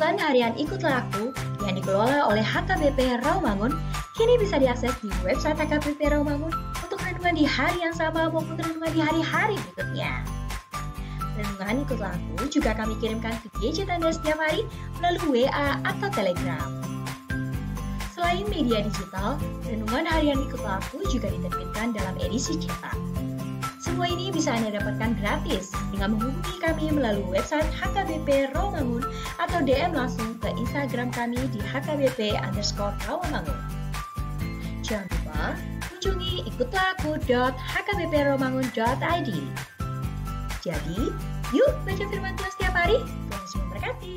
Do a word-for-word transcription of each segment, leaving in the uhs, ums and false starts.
Renungan harian Ikutlah Aku yang dikelola oleh H K B P Rawamangun kini bisa diakses di website H K B P Rawamangun untuk renungan di hari yang sama maupun renungan di hari-hari berikutnya. Renungan Ikutlah Aku juga kami kirimkan ke gadget Anda setiap hari melalui W A atau Telegram. Selain media digital, renungan harian Ikutlah Aku juga diterbitkan dalam edisi cetak. Semua ini bisa Anda dapatkan gratis dengan menghubungi kami melalui website H K B P Rawamangun atau D M langsung ke Instagram kami di H K B P underscore Rawamangun. Jangan lupa kunjungi ikutlah aku dot H K B P rawamangun dot I D. Jadi, yuk baca firman Tuhan setiap hari. Tuhan Yesus memberkati.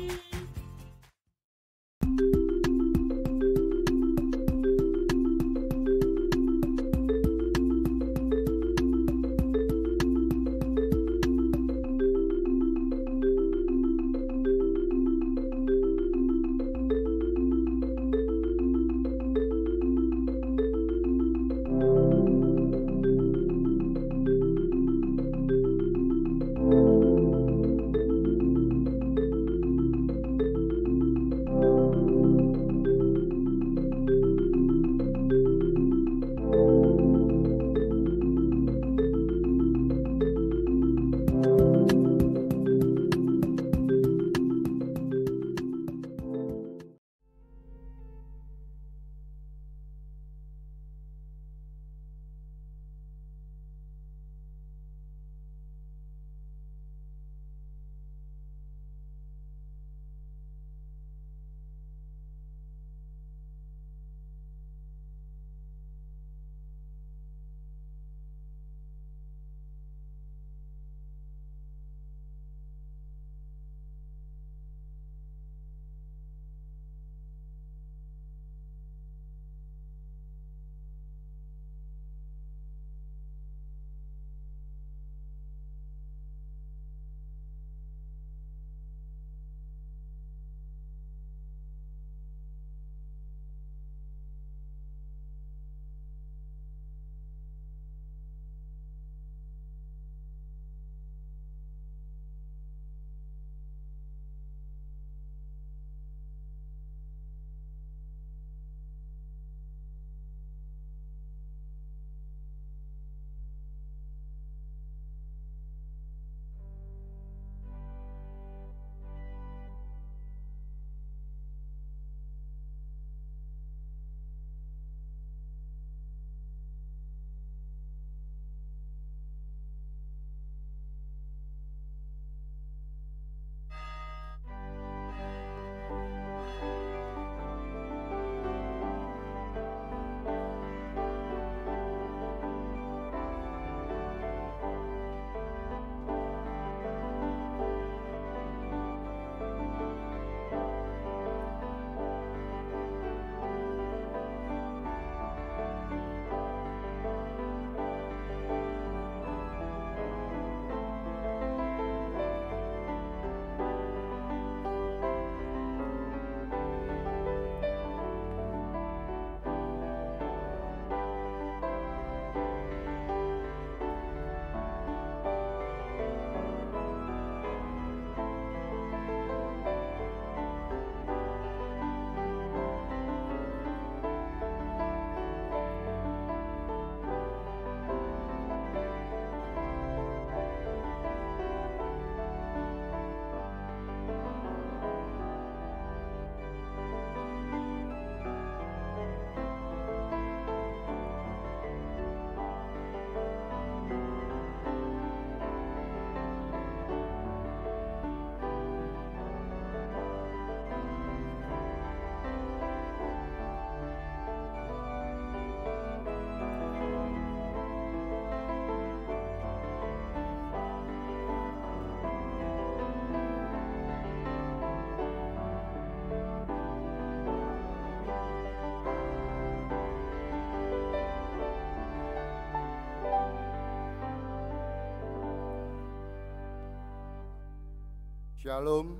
Shalom.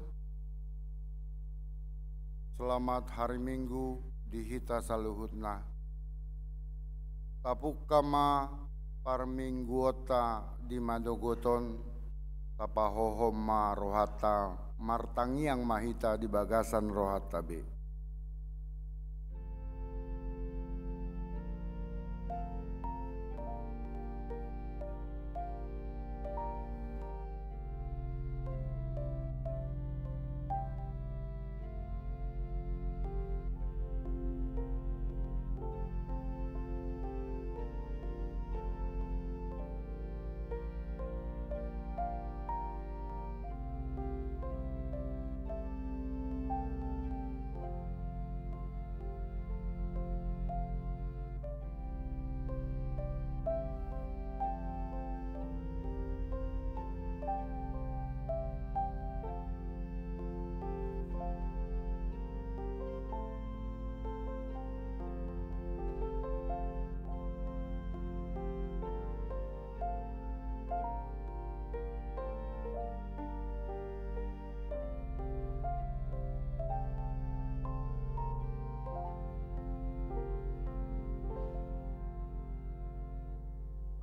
Selamat hari Minggu di hita saluhutna. Tapungka ma parmingguonta di manogot on, tapahohom ma rohanta martangiang ma hita di bagasan rohanta be.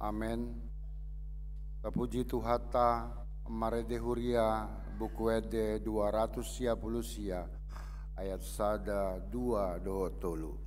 Amen. Tapuji Tuhanta, marende huria, Buku Ende dua ratus sia pulu sia, ayat sada, dua dohot tolu.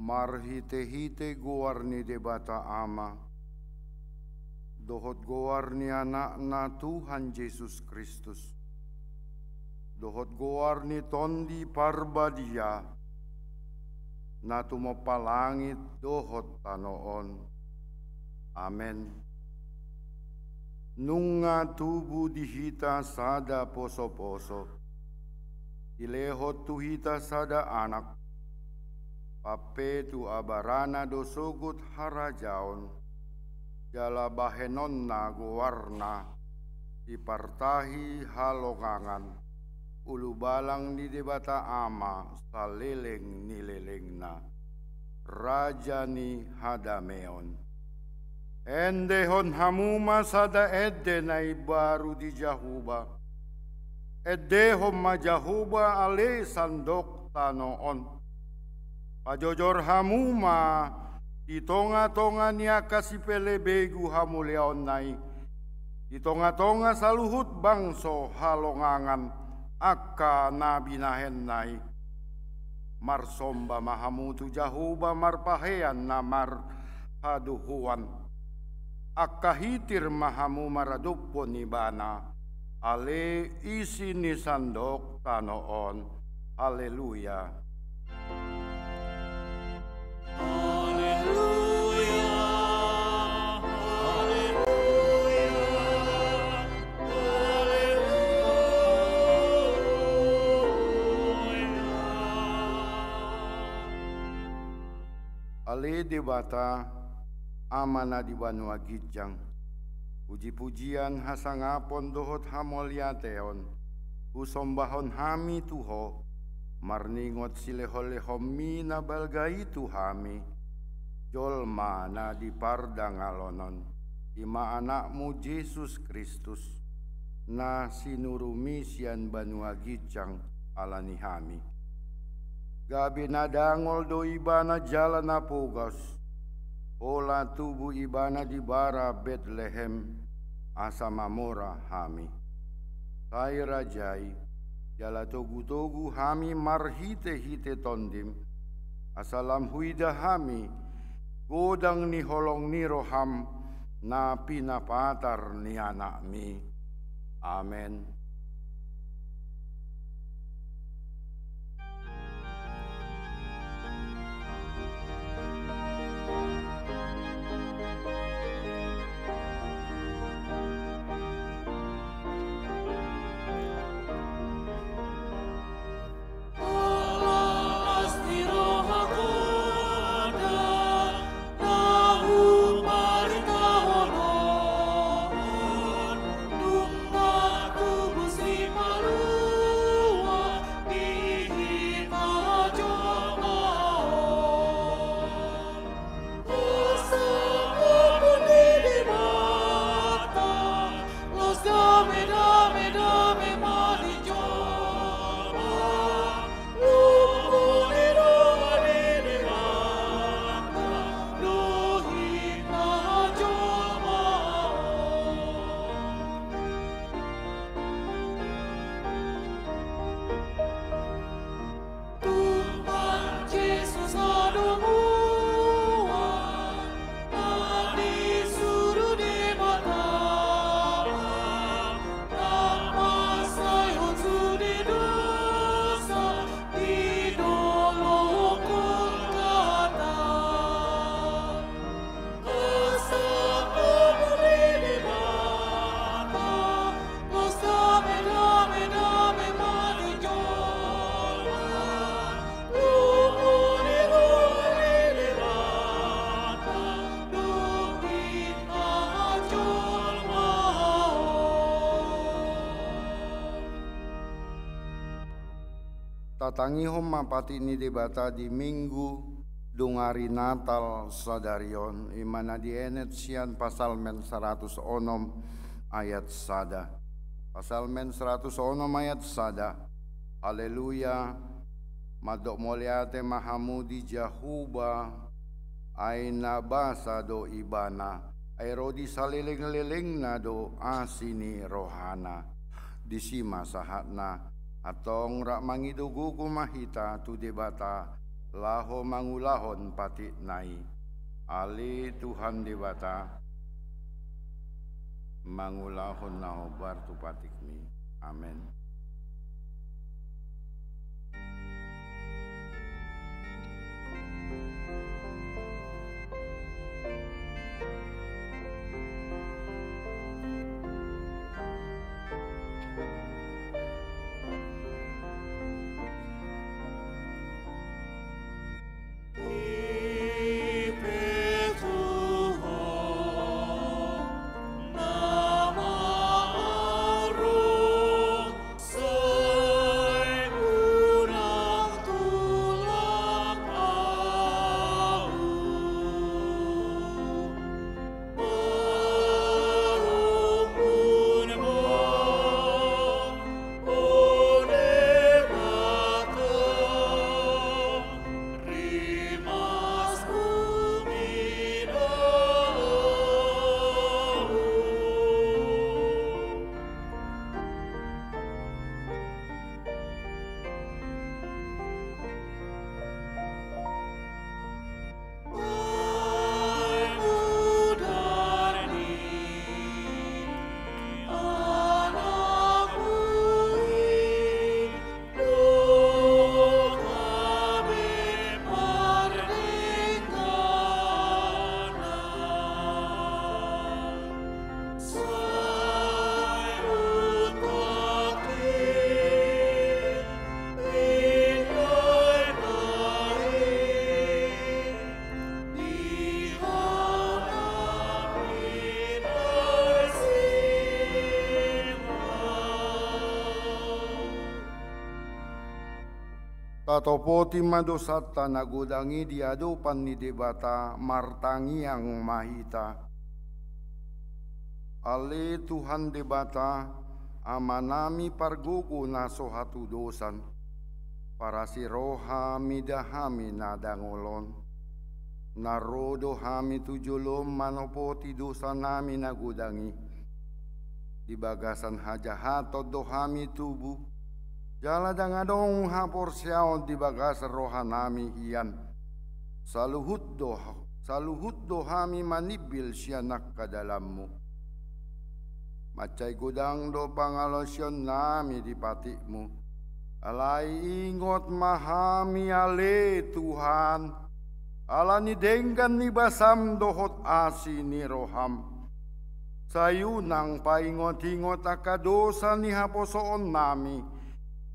Marhitehite goar ni Debata Ama, dohot goar ni Anakna Tuhan Jesus Kristus, dohot goar ni Tondi Parbadia, na tumompa langit dohot tano on. Amen. Nunga tubu di hita sada posoposo, dilehon tu hita sada Anak, Hape tu abarana do sogot harajaon, jala bahenonna goarna, sipartahi halongangan, ulubalang ni Debata Ama saleleng ni lelengna, Raja ni hadameon. Endehon hamu ma sada ende na imbaru di Jahowa. Endehon ma Jahowa ale sandok tano on. Pajojor hamu ma di tonga-tonga ni angka sipelebegu hamuliaonna i, di tonga-tonga saluhut bangso halongangan angka na binahenna i. Marsomba ma hamu tu Jahowa marpahean na marhadohoan. Angka hitir ma hamu maradophon Ibana, ale isi ni sandok tano on. Haleluya. Haleluya, haleluya, haleluya. Ale Debata, Ama na di banua ginjang, puji-pujian, hasangapon dohot hamauliateon husombahon hami tu Ho, marningot silehon-lehonMi na balga i tu hami, jolma na di pardangalonon, i ma AnakMu Jesus Kristus, na sinuruMi sian banua ginjang ala ni hami. Gabe na dangol do Ibana jala na pogas, holan tubu Ibana di bara Betlehem, asa mamora hami. Sai rajai, jala togu-togu hami marhite-hite TondiM, asa lam huida hami godang ni holong ni rohaM na pinapatar ni AnakMi. Amen. Tatangihon ma patik ni Debata di Minggu dungari Natal sadari on, i ma na dienet sian Psalmen saratus onom ayat sada. Psalmen saratus onom ayat sada. Haleluya. Mandok mauliate ma hamu di Jahowa, ai na basa do Ibana, ai ro di saleleng-lelengna do asi ni rohana. Disi ma sahatna. Antong rap mangido gogo ma hita tu Debata, laho mangulahon patikna i. Ale Tuhan Debata, mangulahon na hombar tu patikMi. Amen. Tatopoti ma dosanta na godang i di adopan ni Debata, martangiang ma hita. Ale Tuhan Debata, Amanami pargogo na so hatudosan, parasi roha mida hami na dangol on. Na ro do hami tu jolom manopoti dosanami na godang i. Di bagasan hajahaton do hami tubu, jala ndang adong haporseaon di bagasan rohanami hian. Saluhut do, saluhut do hami manimbil sian angka dalanmu. Mansai godang do pangalaosionnami di patikmu. Alai ingot ma hami ale Tuhan, ala ni denggan ni basam dohot asi ni roham. Sai unang paingot-ingot angka dosa ni haposoonnami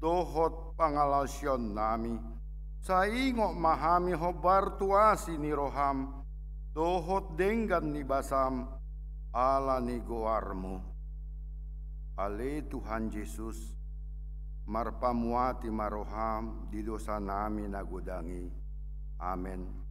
dohot pangalaosionnami. Sai ingot ma hami hombar tu asi ni roham dohot denggan ni basam, ala ni goarmu. Ale Tuhan Jesus, marpamuati ma roham di dosanami na godang i. Amen.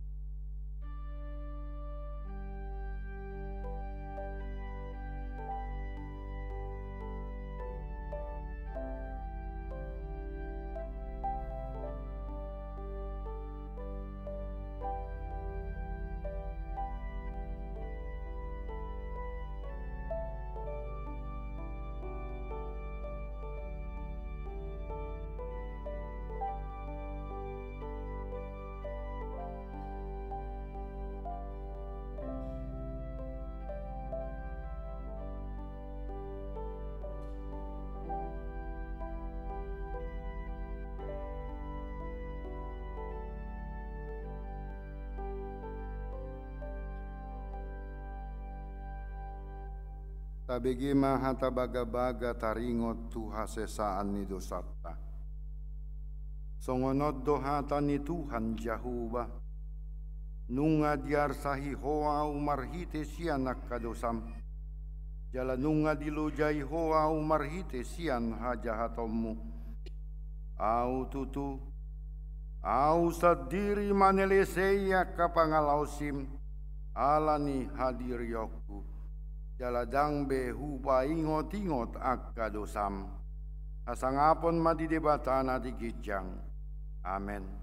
Tabege ma hata bagabaga taringot tu hasesaan ni dosanta. Songon on do hata ni Tuhan Jahowa: Nunga diarsahi ho ahu marhite sian angka dosam, jala nunga dilojai ho ahu marhite sian hajahatonmu. Ahu tutu, ahu sandiri manelesei angka pangalaosim, ala ni hadirionku, jala ndang be hupaingot-ingot angka dosam. Hasangapon ma di Debata na di ginjang. Amen.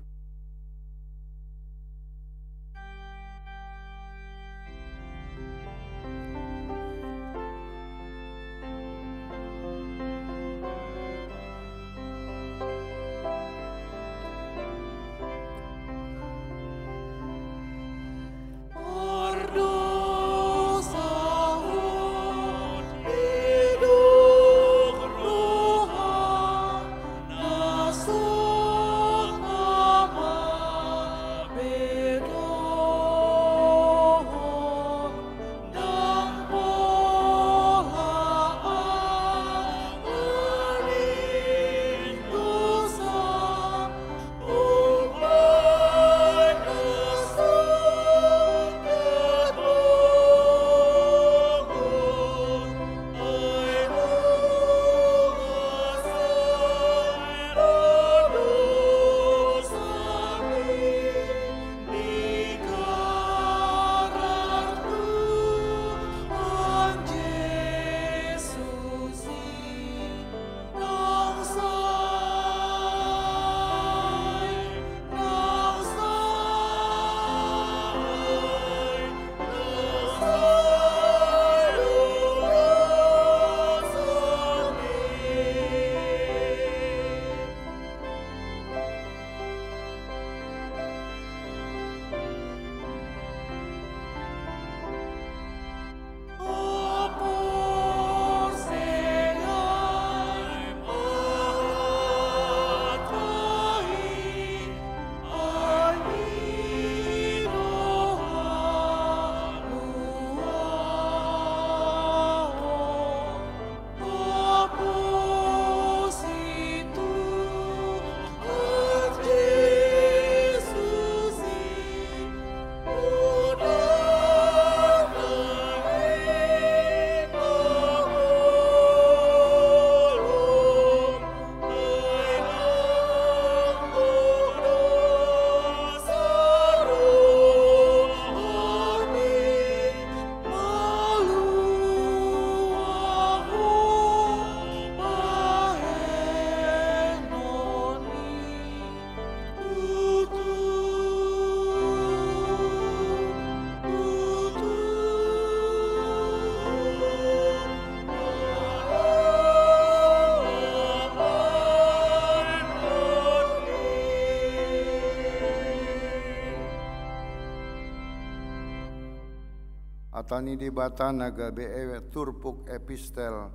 Hata ni Debata na gabe turpuk epistel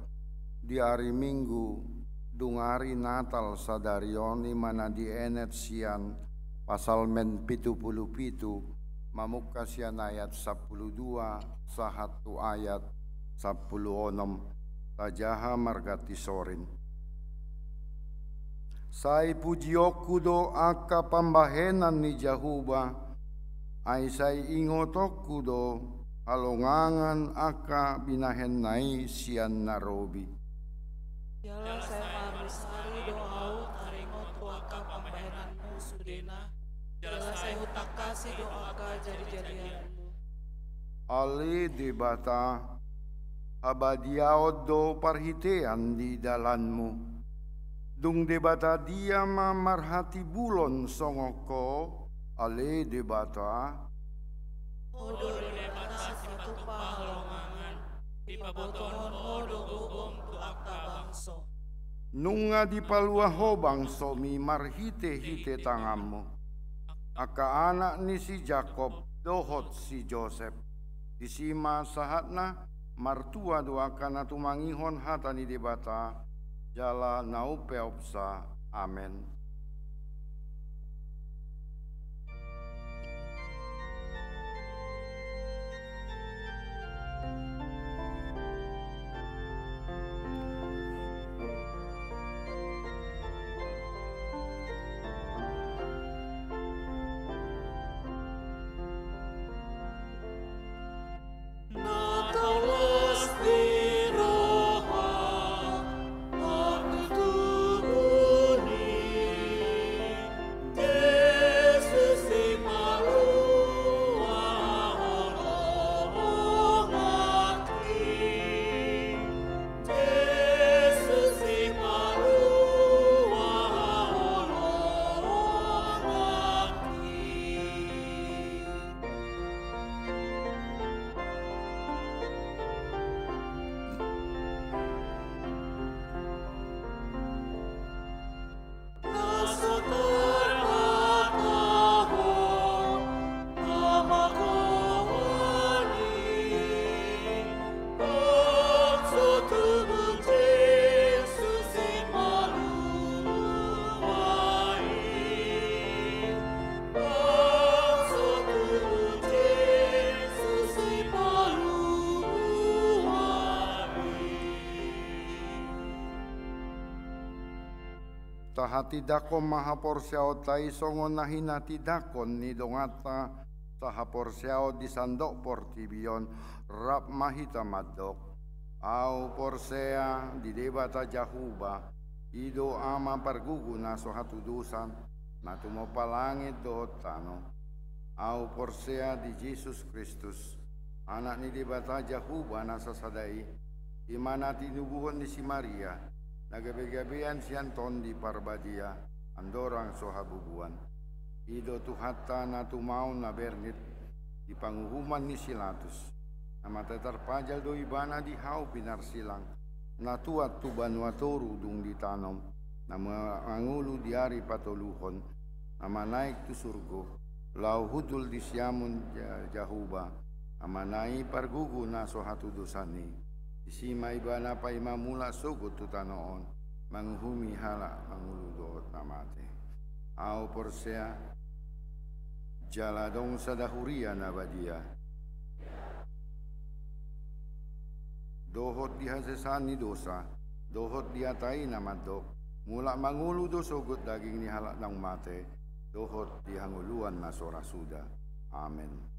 di ari Minggu, dung ari Natal sadari on, i ma na dienet sian Psalmen pitu pulu pitu, mamungka sian ayat sampulu dua sahat tu ayat sampulu onom. Tajaha marganti sorin. Sai pujionku do angka pambahenan ni Jahowa, ai sai ingotonku do halongangan angka binahenna i sian na robi. Jala sai marmusari do ahu taringot tu angka pambahenanmu sudena, jala sai hutangkasi do angka jadijadianmu. Ale Debata, habadiaon do parhitean di dalanmu. Dung Debata dia ma marhatimbulon songon Ho, ale Debata? Ho do Debata sipatupa halongangan, dipabotohon Ho do gogom tu angka bangso. Nunga dipalua Ho bangsomi marhitehite tanganmu. Angka anak ni si Jakob dohot si Josep. Disi ma sahatna. Martua do angka na tumangihon hata ni Debata, jala na umpeopsa. Amen. Tahatindangkon ma haporseaonta i songon na hinatindangkon ni donganta sahaporseaon di sandok portibi on rap ma hita mandok. Ahu porsea di Debata Jahowa, i do Ama pargugu na so hatudosan, na tumompa langit dohot tano. Ahu porsea di Jesus Kristus, Anak ni Debata Jahowa na sasada i, i ma na tinubuhon ni si Maria, na gabegabean sian Tondi Parbadia, andorang so habubuan. I do Tuhanta na tumaon na bernit di panguhuman ni si Latus, na mate tarpajal do Ibana di hau pinarsilang, na tuat tu banua toru dung ditanom, na ma-, mangolu di ari patoluhon, na manaek tu surgo, laho hundul di siamun Ja-, Jahowa, Amana i pargugu na so hatudosan i. Disi ma Ibana paima mulak sogot tu tano on, manguhumi halak mangolu dohot na mate. Ahu porsea, jala adong sada huria na badia, dohot di hasesaan ni dosa, dohot di hata i na mandok, mulak mangolu do sogot daging ni halak naung mate, dohot di hangoluan na so ra suda. Amen.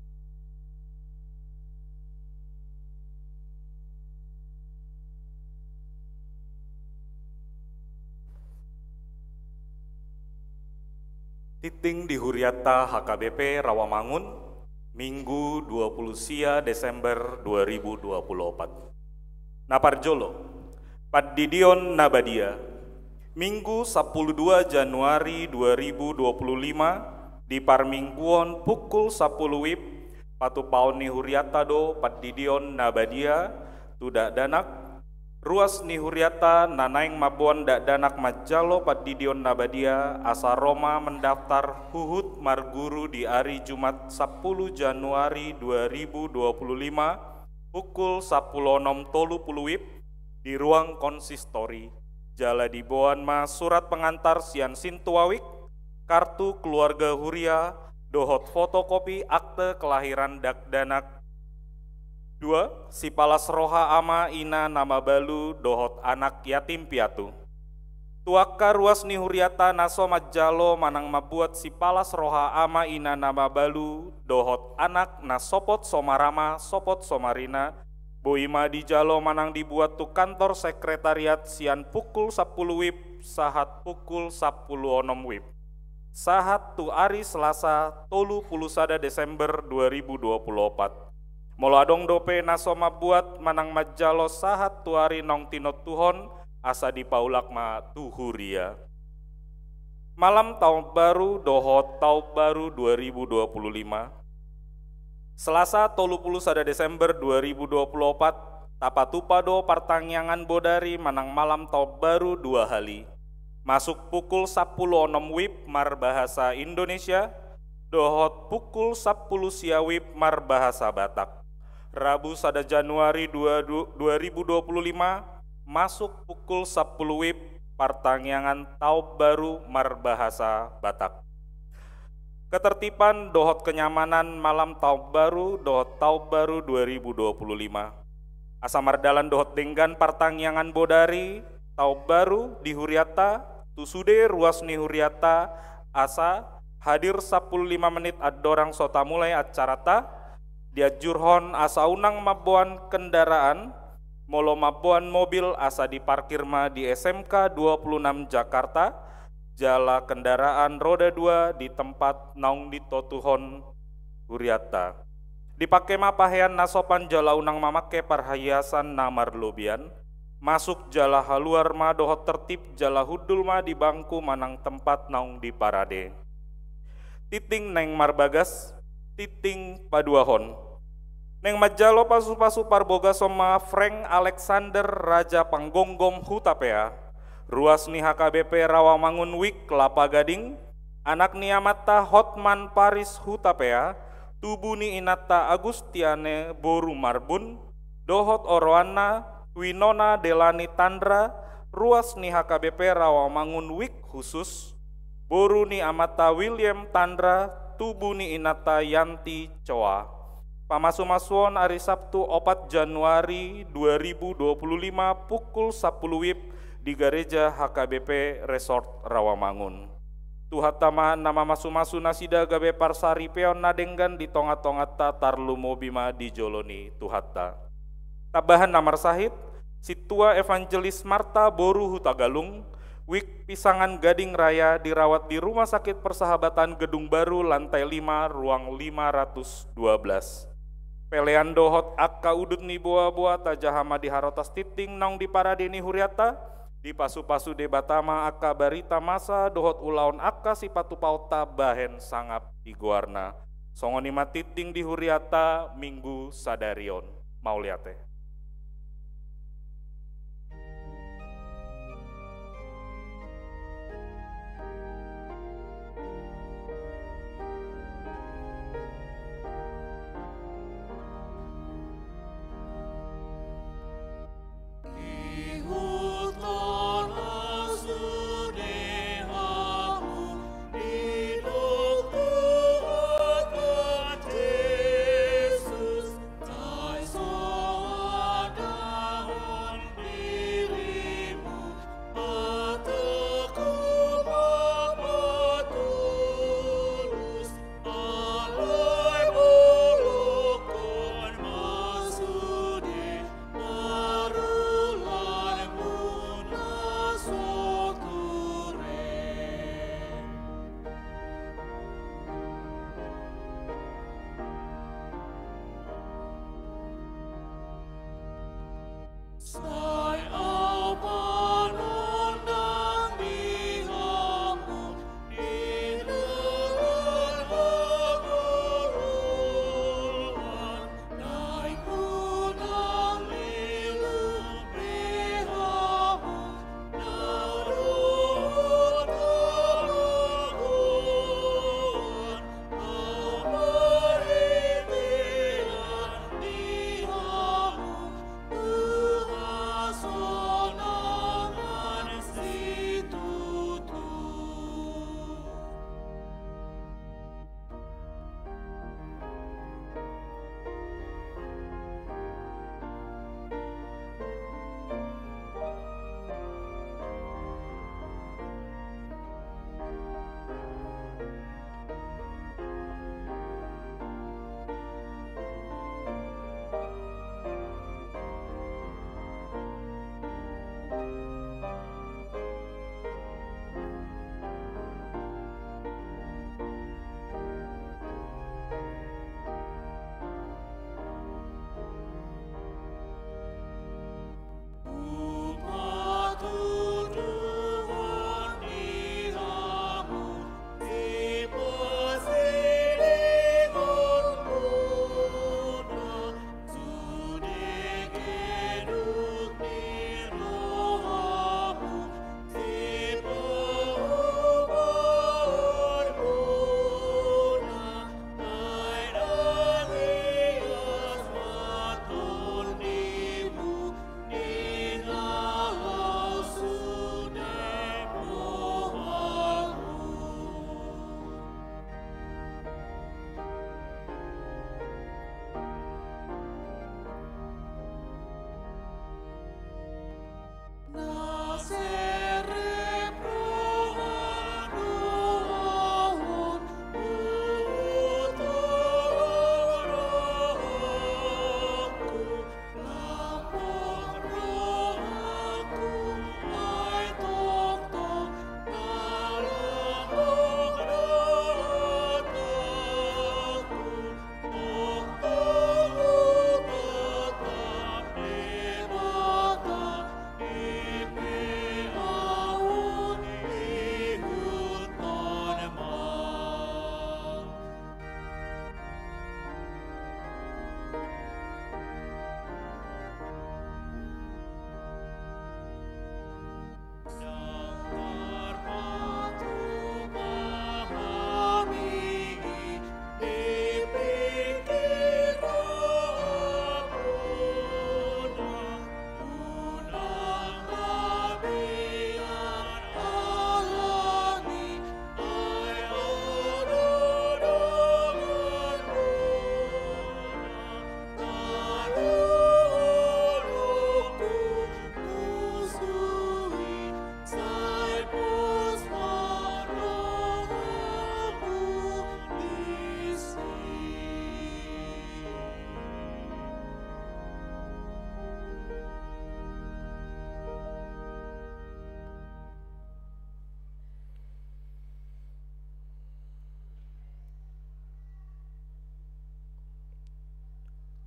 Tintin di hurianta H K B P Rawamangun, Minggu dua puluh sia Desember dua ribu dua puluh opat. Na parjolo, Pandidion na Badia. Minggu sampulu dua Januari dua ribu dua puluh lima, di parmingguon pukul sampulu wib, patupaon ni hurianta do Pandidion na Badia tu dakdanak. Ruas ni hurianta na naeng mamboan dakdanak manjalo Pandidion na Badia asa ro ma mendaftar huhut marguru di ari Jumat sampulu Januari dua ribu dua puluh lima, pukul sampulu onom tolu pulu wib di ruang konsistori, jala diboan ma surat pengantar sian sintua wib, kartu keluarga huria, dohot fotokopi akte kelahiran dakdanak. Dua, sipalas roha ama ina na mabalu dohot anak yatim piatu. Tu angka ruas ni huriata na so manjalo manang mambuat sipalas roha ama ina na mabalu dohot anak na sopot so marama sopot so marina, boi ma dijalo manang dibuat tu kantor sekretariat sian pukul sampulu wib sahat pukul sampulu onom wib. Sahat tu ari Selasa tolu pulu sada Desember dua ribu dua pulu opat. Molo adong dope na so mambuat manang manjalo sahat tu ari naung tinontuhon, asa dipaulak ma tu huria. Malam Taon Baru dohot Taon Baru dua ribu dua pulu lima. Selasa tolu pulu sada Desember dua ribu dua pulu opat, tapatupa do partangiangan bodari manang malam taon baru dua hali. Masuk pukul sampulu onom wib marbahasa Indonesia, dohot pukul sampulu sia wib marbahasa Batak. Rabu sada Januari dua, du-, dua ribu dua pulu lima, masuk pukul sampulu wib partangiangan taon baru marbahasa Batak. Ketertiban dohot kenyamanan malam taon baru dohot taon baru dua ribu dua pulu lima. Asa mardalan dohot denggan partangiangan bodari taon baru di huriata, tu sude ruas ni huriata, asa hadir sampulu lima menit andorang so tamulai acarata, dianjurhon asa unang mamboan kendaraan, molo mamboan mobil asa diparkir ma di S M K dua puluh enam Jakarta, jala kendaraan roda dua di tempat naung ditontuhon huriata. Dipake ma pahean na sopan jala unang mamake parhiasan na marlobian, masuk jala haluar ma dohot tertib jala hundul ma di bangku manang tempat naung diparade. Tinting naeng marbagas, tinting paduahon. Naeng manjalo pasupasu parbogason ma Frank Alexander Raja Panggomgom Hutapea, ruas ni H K B P Rawamangun Wik Kelapa Gading, anak ni amanta Hotman Paris Hutapea, tubu ni inanta Agustiane boru Marbun, dohot oroanna Winona Delani Tandra, ruas ni H K B P Rawamangun Wik Husus, boru ni amanta William Tandra, tubu ni inanta Yanti Coa. Pamasumasuon ari Sabtu opat Januari dua ribu dua puluh lima pukul sampulu wib di gareja H K B P Resort Rawamangun. Tuhanta ma na mamasumasu nasida gabe parsaripeon na denggan di tongatonganta, tarlumobi ma di jolo ni Tuhanta. Tambahan na marsahit, Sintua Evangelis Marta boru Hutagalung, Wik Pisangan Gading Raya, dirawat di Rumah Sakit Persahabatan Gedung Baru, lantai lima, ruang lima ratus dua belas. Pelean dohot angka udut ni boaboa tajaha ma di harotas tinting naung diparade ni hurianta, dipasupasu Debata ma angka barita masa dohot ulaon angka sipatupaonta bahen sangap di goarna. Songon i ma tinting di hurianta minggu sadari on. Mauliate.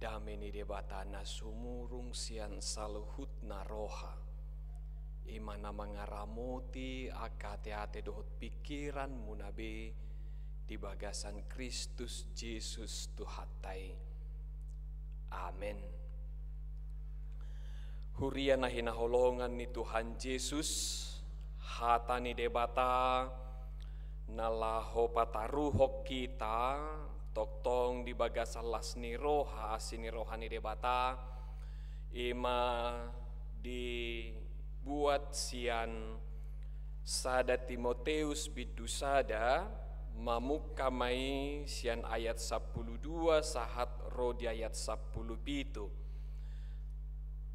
Dame ni Debata na sumurung sian saluhutna roha, i ma na mangaramoti angka ateate dohot pingkiranmuna be di bagasan Kristus Jesus Tuhanta i. Amen. Huria na hinaholongan ni Tuhan Jesus, hata ni Debata na laho pataruhon hita tongtong di bagasan las ni roha, asi ni roha ni Debata, i ma dibuat sian sada Timoteus bindu sada, mamungka ma i sian ayat sampulu dua sahat ro di ayat sampulu pitu.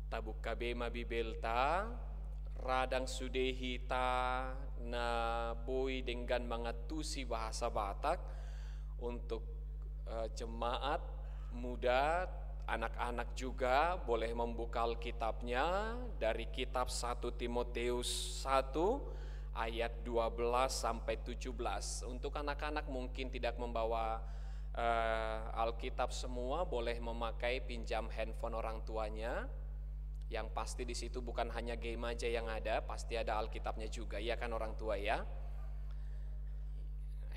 Tabuka be ma Bibelta, radang sude hita na boi denggan mangantusi bahasa Batak untuk, eh, jemaat muda, anak-anak juga boleh membuka Alkitabnya dari kitab satu Timoteus satu ayat dua belas sampai tujuh belas. Untuk anak-anak mungkin tidak membawa, eh, Alkitab semua, boleh memakai pinjam handphone orang tuanya. Yang pasti di situ bukan hanya game aja yang ada, pasti ada Alkitabnya juga, iya kan orang tua ya?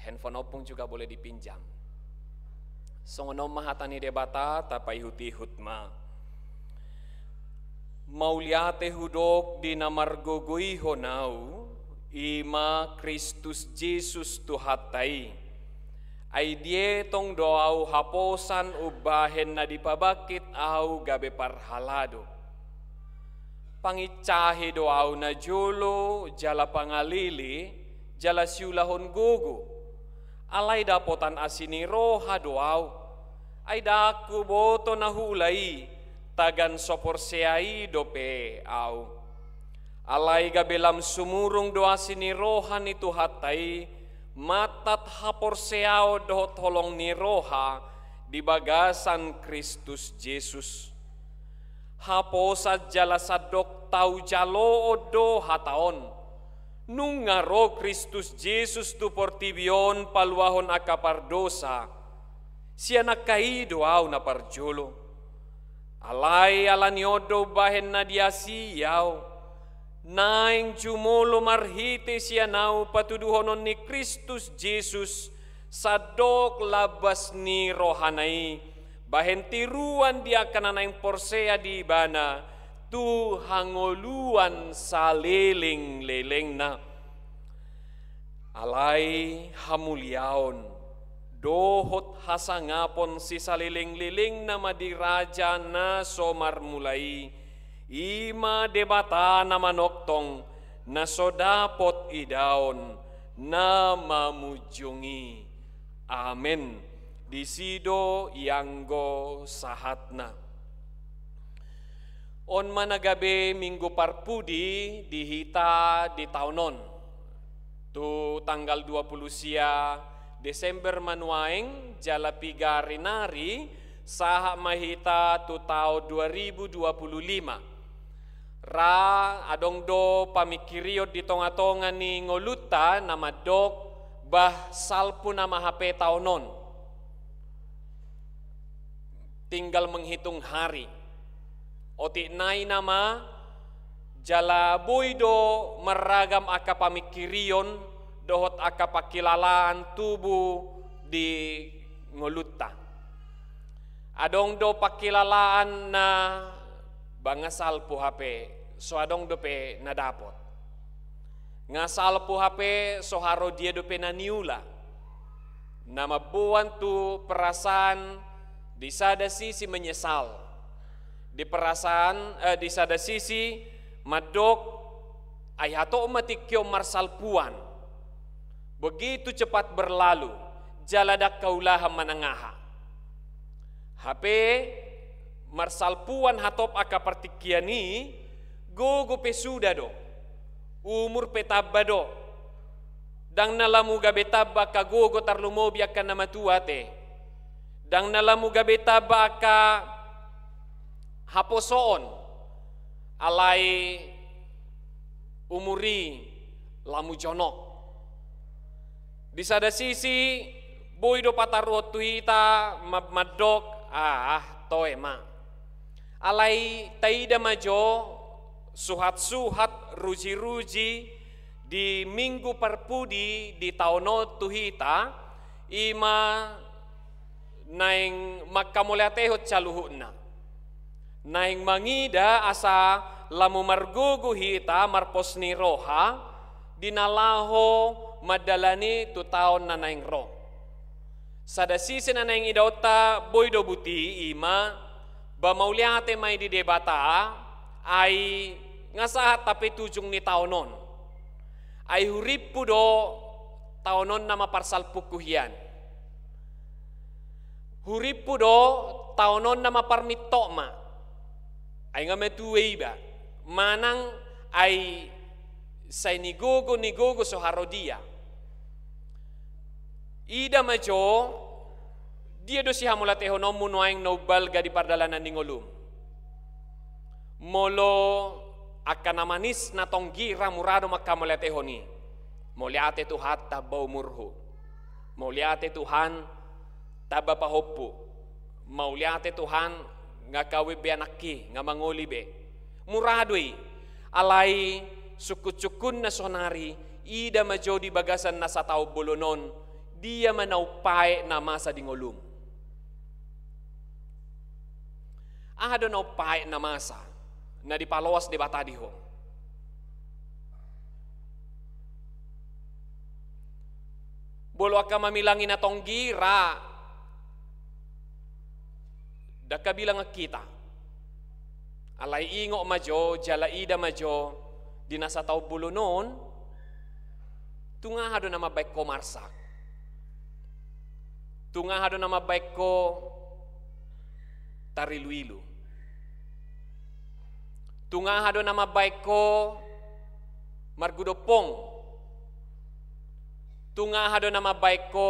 Handphone ompung juga boleh dipinjam. Songon on ma hata ni Debata, tapaihut-ihut ma. Mauliate hudok di na margogoihon ahu, i ma Kristus Jesus Tuhanta i. Ai dietong do ahu haposan umbahen na dipabangkit ahu gabe parhalado. Pangincahi do ahu najolo jala pangalele jala siulahon gogo. Alai dapotan asi ni roha do ahu. Ai ndang huboto na huula i, tagan so porsea i dope ahu. Alai gabe lam sumurung do asi ni roha ni Tuhanta i, mantat haporseaon dohot holong ni roha di bagasan Kristus Jesus. Haposan jala sandok tau jaloon do hata on. Nunga ro Kristus Jesus tu portibi on paluahon angka pardosa, sian angka i do ahu na parjolo. Alai ala ni on do umbahen na diasii ahu, naeng jumolo marhite sian ahu patuduhonon ni Kristus Jesus, sandok lambas ni rohana i, bahen tiruan di angka na naeng porsea di Ibana, tu hangoluan saleleng-lelengna. Alai hamuliaon dohot hasangapon sisaleleng-lelengna ma di Raja na so marmula i, i ma Debata na manongtong, na so dapot idaon, na mamunjung i. Amen. Disi do ianggo sahatna. On ma na gabe Minggu Parpudi di hita di taon on. Tu tanggal dua pulu sia Desember ma nuaeng, jala piga ari nari, sahat ma hita tu taon dua ribu dua pulu lima. Ra adong do pamingkirion di tonga-tonga ni ngolunta na mandok, bah salpu nama hape taon on. Tinggal menghitung hari. Otik nai nama, jala boi do marragam angka pamingkirion dohot angka pangkilalaan tubu di ngolunta. Adong do pangkilalaan na ba nga salpu hape, so adong dope na dapot. Nga salpu hape, so haro dia dope na niula. Na mamboan tu perasaan di sada sisi menyesal. Di perasaan, eh, di sada sisi mandok, ai hatop ma tingki on marsalpuan. Begitu cepat berlalu, jala ndang haulahan manang aha. Hape, marsalpuan hatop angka partingkian i, gogo pe suda do. Umur pe tamba do. Ndang na lamu gabe tamba angka gogo tarlumobi angka na matua ate. Ndang na lamu gabe tamba angka haposoon. Alai umur i lamu jonok. Di sada sisi, boi do pataruhon tu hita ma-, mandok, ah, Toe ma. Alai taida ma jo suhat-suhat, ruji-ruji di Minggu Parpudi di taon on tu hita, i ma naeng manghamauliatehon saluhutna. Naeng mangida asa lamu margogo hita marpos ni roha di na laho mandalani tu taon na naeng ro. Sada sisi na naeng idaonta boi do buti, i ma ba mauliate ma i di Debata, ai nga sahat hape tu ujung ni taon on. Ai hurimpu do taon on nama parsalpungku hian. Hurimpu do taon on nama parmintok ma. Ai nga matua iba. Manang ai sai nigogo, nigogo so harodia. Ida ma jo, dia do sihamauliatehononmu nuaeng na umbalga di pardalanan ni ngolum. Molo angka na manis na tonggi ra, mura do manghamauliatehon i. Mauliate Tuhan, tamba umurhu. Mauliate Tuhan, tamba pahompu. Mauliate Tuhan, nga kawen be anakki, nga mangoli be. Mura do i. Alai sungkun-sungkunna sonari, ida ma jo di bagasan na sataon bolon on, dia ma na umpaet na masa di ngolum. Aha do na umpaet na masa na dipaloas Debata di ho? Molo angka mamilangi na tonggi ra, ndang habilangan hita. Alai ingot ma jo, jala ida ma jo, di na sataon bolon on, tung aha do na mambaen ho marsak? Tung aha do na mambaen ho tarilu-ilu? Tung aha do na mambaen ho margudompong? Tung aha do na mambaen ho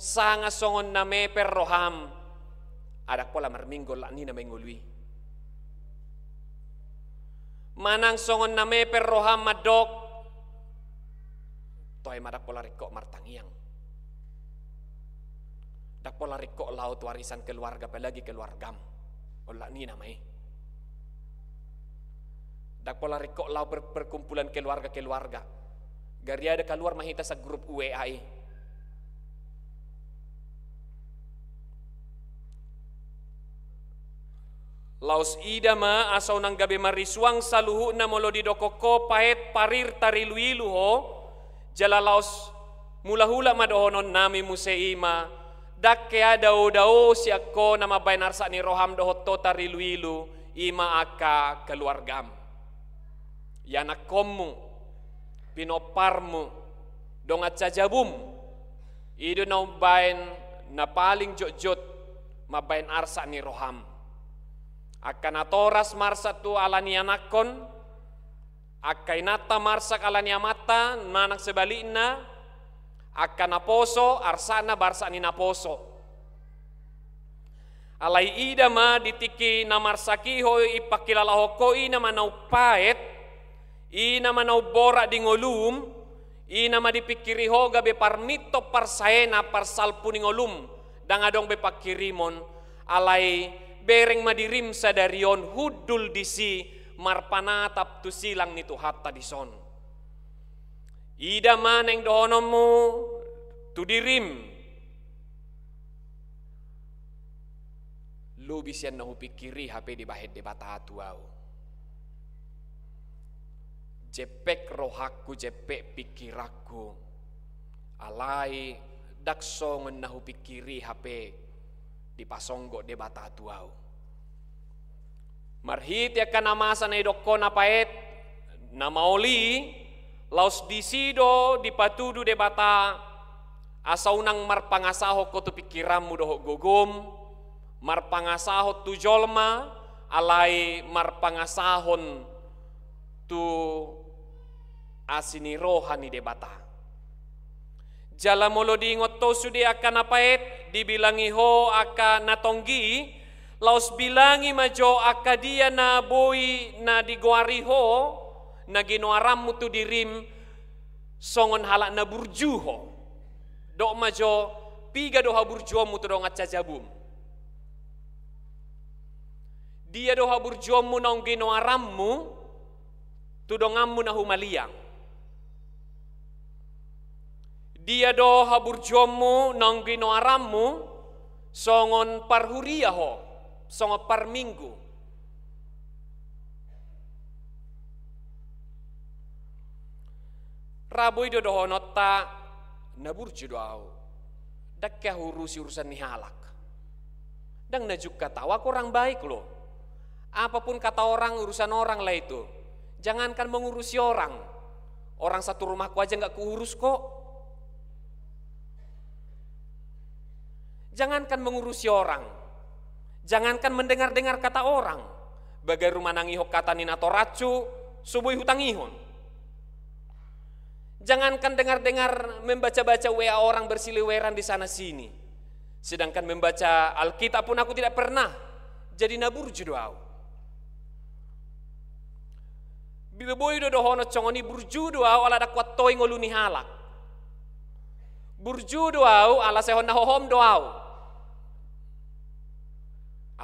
sanga songon na meper roham, ndang pola marminggu olat ni na mangolu i? Manang songon na meper roham mandok, toe ma ndang pola ringkot martangiang. Ndang pola ringkot laho tu arisan keluarga, apalagi keluargam. Olat ni nama i. Ndang pola ringkot laho per-, perkumpulan keluarga-keluarga. Gariada kaluar ma hita sa grup W A i. Laos ida ma asa unang gabe marisuang saluhutna molo didok ho paet, parir, tarilu-ilu ho, jala laos mulak-ulak ma dohonon nami muse, i ma, ndang hea dao-dao sian ho na mambaen arsak ni roham dohot ho tarilu-ilu, i ma angka keluargam. Ianakkonmu, pinomparmu, dongan sajabum, i do na umbaen na paling jotjot mambaen arsak ni roham. Angka natoras marsak tu ala ni anakkon, angka inanta marsak ala ni amanta, manang sebalikna, angka naposo arsakna ba arsak ni naposo. Alai ida ma di tingki na marsak i ho, i pangkilalahon ho, i nama na umpaet, i nama na umborat di ngolum, i nama dipingkiri ho gabe parmintok, parsaenan, parsalpu ni ngolum, ndang adong be pangkirimon, alai bereng ma dirim sadari on hundul disi marpanatap tu silang ni Tuhanta dison. Ida ma naeng dohononmu tu dirim, lobi sian na hupingkiri hape dibahen Debata tu ahu. Jempek rohangku, jempek pingkiranku, alai ndang songon na hupingkiri hape dipasonggot Debata tu ahu. Marhite angka na masa na didok ho na paet, na maol i, laos disi do dipatudu Debata asa unang marpangasahon ho tu pingkiranmu dohot gogom, marpangasahon tu jolma, alai marpangasahon tu asi ni roha ni Debata. Jala molo diingot ho sude angka na paet, dibilangi ho angka na tonggi, laos bilangi ma jo angka dia na boi na digoari ho, na ginoaranmu tu dirim, songon halak na burju ho. Dok ma jo, piga do haburjuonmu tu dongan sajabum? Dia do haburjuonmu naung ginoaranmu tu donganmu na humaliang? Dia do haburjuonmu naung ginoaranmu songon parhuria ho, songon parminggu? Ra boi do dohononta, na burju do ahu, ndang ke ahu urusi urusan ni halak. Ndang na jungkat ahu, aku orang baik loh. Apapun kata orang, urusan orang lah itu. Jangankan mengurusi orang, orang satu rumahku aja nggak kuurus kok. Jangankan mengurusi orang, jangankan mendengar-dengar kata orang, bagaru manangihon hata ni natorasku, so boi hutangihon. Jangankan dengar-dengar, membaca-baca W A orang bersiliweran di sana sini, sedangkan membaca Alkitab pun aku tidak pernah. Jadi na burju do ahu. Boi do dohonon songon i, burju do ahu ala ndang huantoi ngolu ni halak. Burju do ahu ala sehon na hohom do ahu.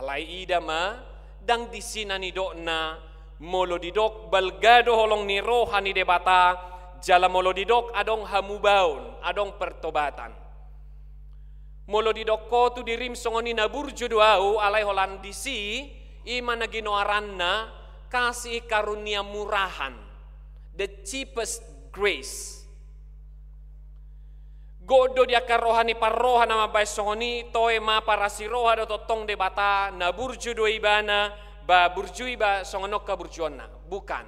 Alai ida ma, ndang disi na nidokna, molo didok balga do holong ni roha ni Debata, jala molo didok adong hamubaon, adong pertobatan. Molo didok ho tu dirim songon i na burju do ahu, alai holan disi, i ma na ginoaranna kasih karunia murahan, the cheapest grace. Gok do di angka roha ni parroha na mambahen songon i, toe ma parasi roha do tongtong Debata, na burju do ibana, ba burju iba songon on haburjuonna. Bukan.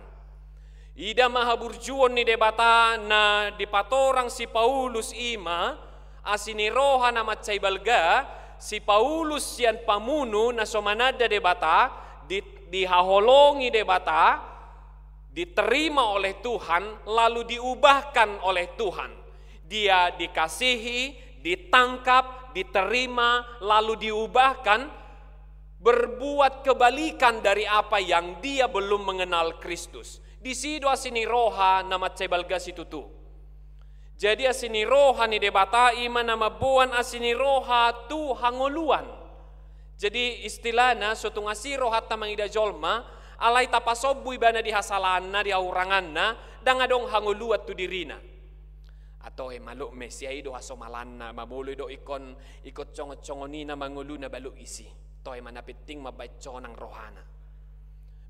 Ida ma haburjuon ni Debata na dipatorang si Paulus, i ma asi ni roha na mansai balga. Si Paulus sian pamunu na so mananda Debata, di, dihaholongi Debata, diterima oleh Tuhan, lalu diubahkan oleh Tuhan. Dia dikasihi, ditangkap, diterima, lalu diubahkan, berbuat kebalikan dari apa yang dia belum mengenal Kristus. Disi do asi ni roha na mansai balga situtu. Jadi asi ni roha ni Debata i ma na mamboan asi ni roha tu hangoluan. Jadi istilahna, so tung asi rohanta mangida jolma, alai tapasombu ibana di hasalaanna, di hahuranganna, ndang adong hangoluan tu dirina. Atau e maluk me sia i do hasomalanna, ma molo i do ingkon, ingkon songon-songon i na mangoluna baluk isi. Toe ma na penting mambahen sonang rohana.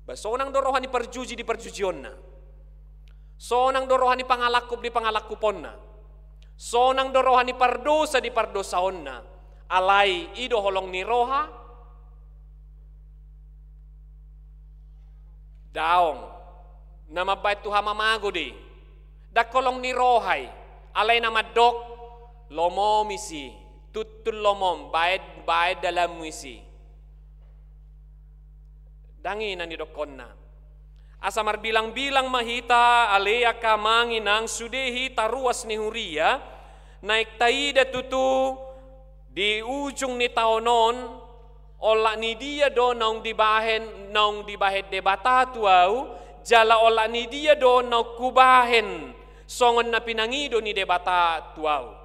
Ba sonang do roha ni parjuji di parjujionna. Sonang do roha ni pangalangkup di pangalangkuponna. Sonang do roha ni pardosa di pardosaonna. Alai i do holong ni roha? Daong. Na mambahen tu hamamago do i. Ndang holong ni roha i. Alai na mandok, lomom isi. Tuntun lomom, bahen, bahen dalanmu isi. Ndang i na nidokkonna. Asa marbilang-bilang ma hita, ale angka amang inang, sude hita ruas ni huria, naeng taida tutu di ujung ni taon on, olat ni dia do naung dibahen, naung dibahen Debata tu ahu, jala olat ni dia do naung hubahen songon na pinangido ni Debata tu ahu.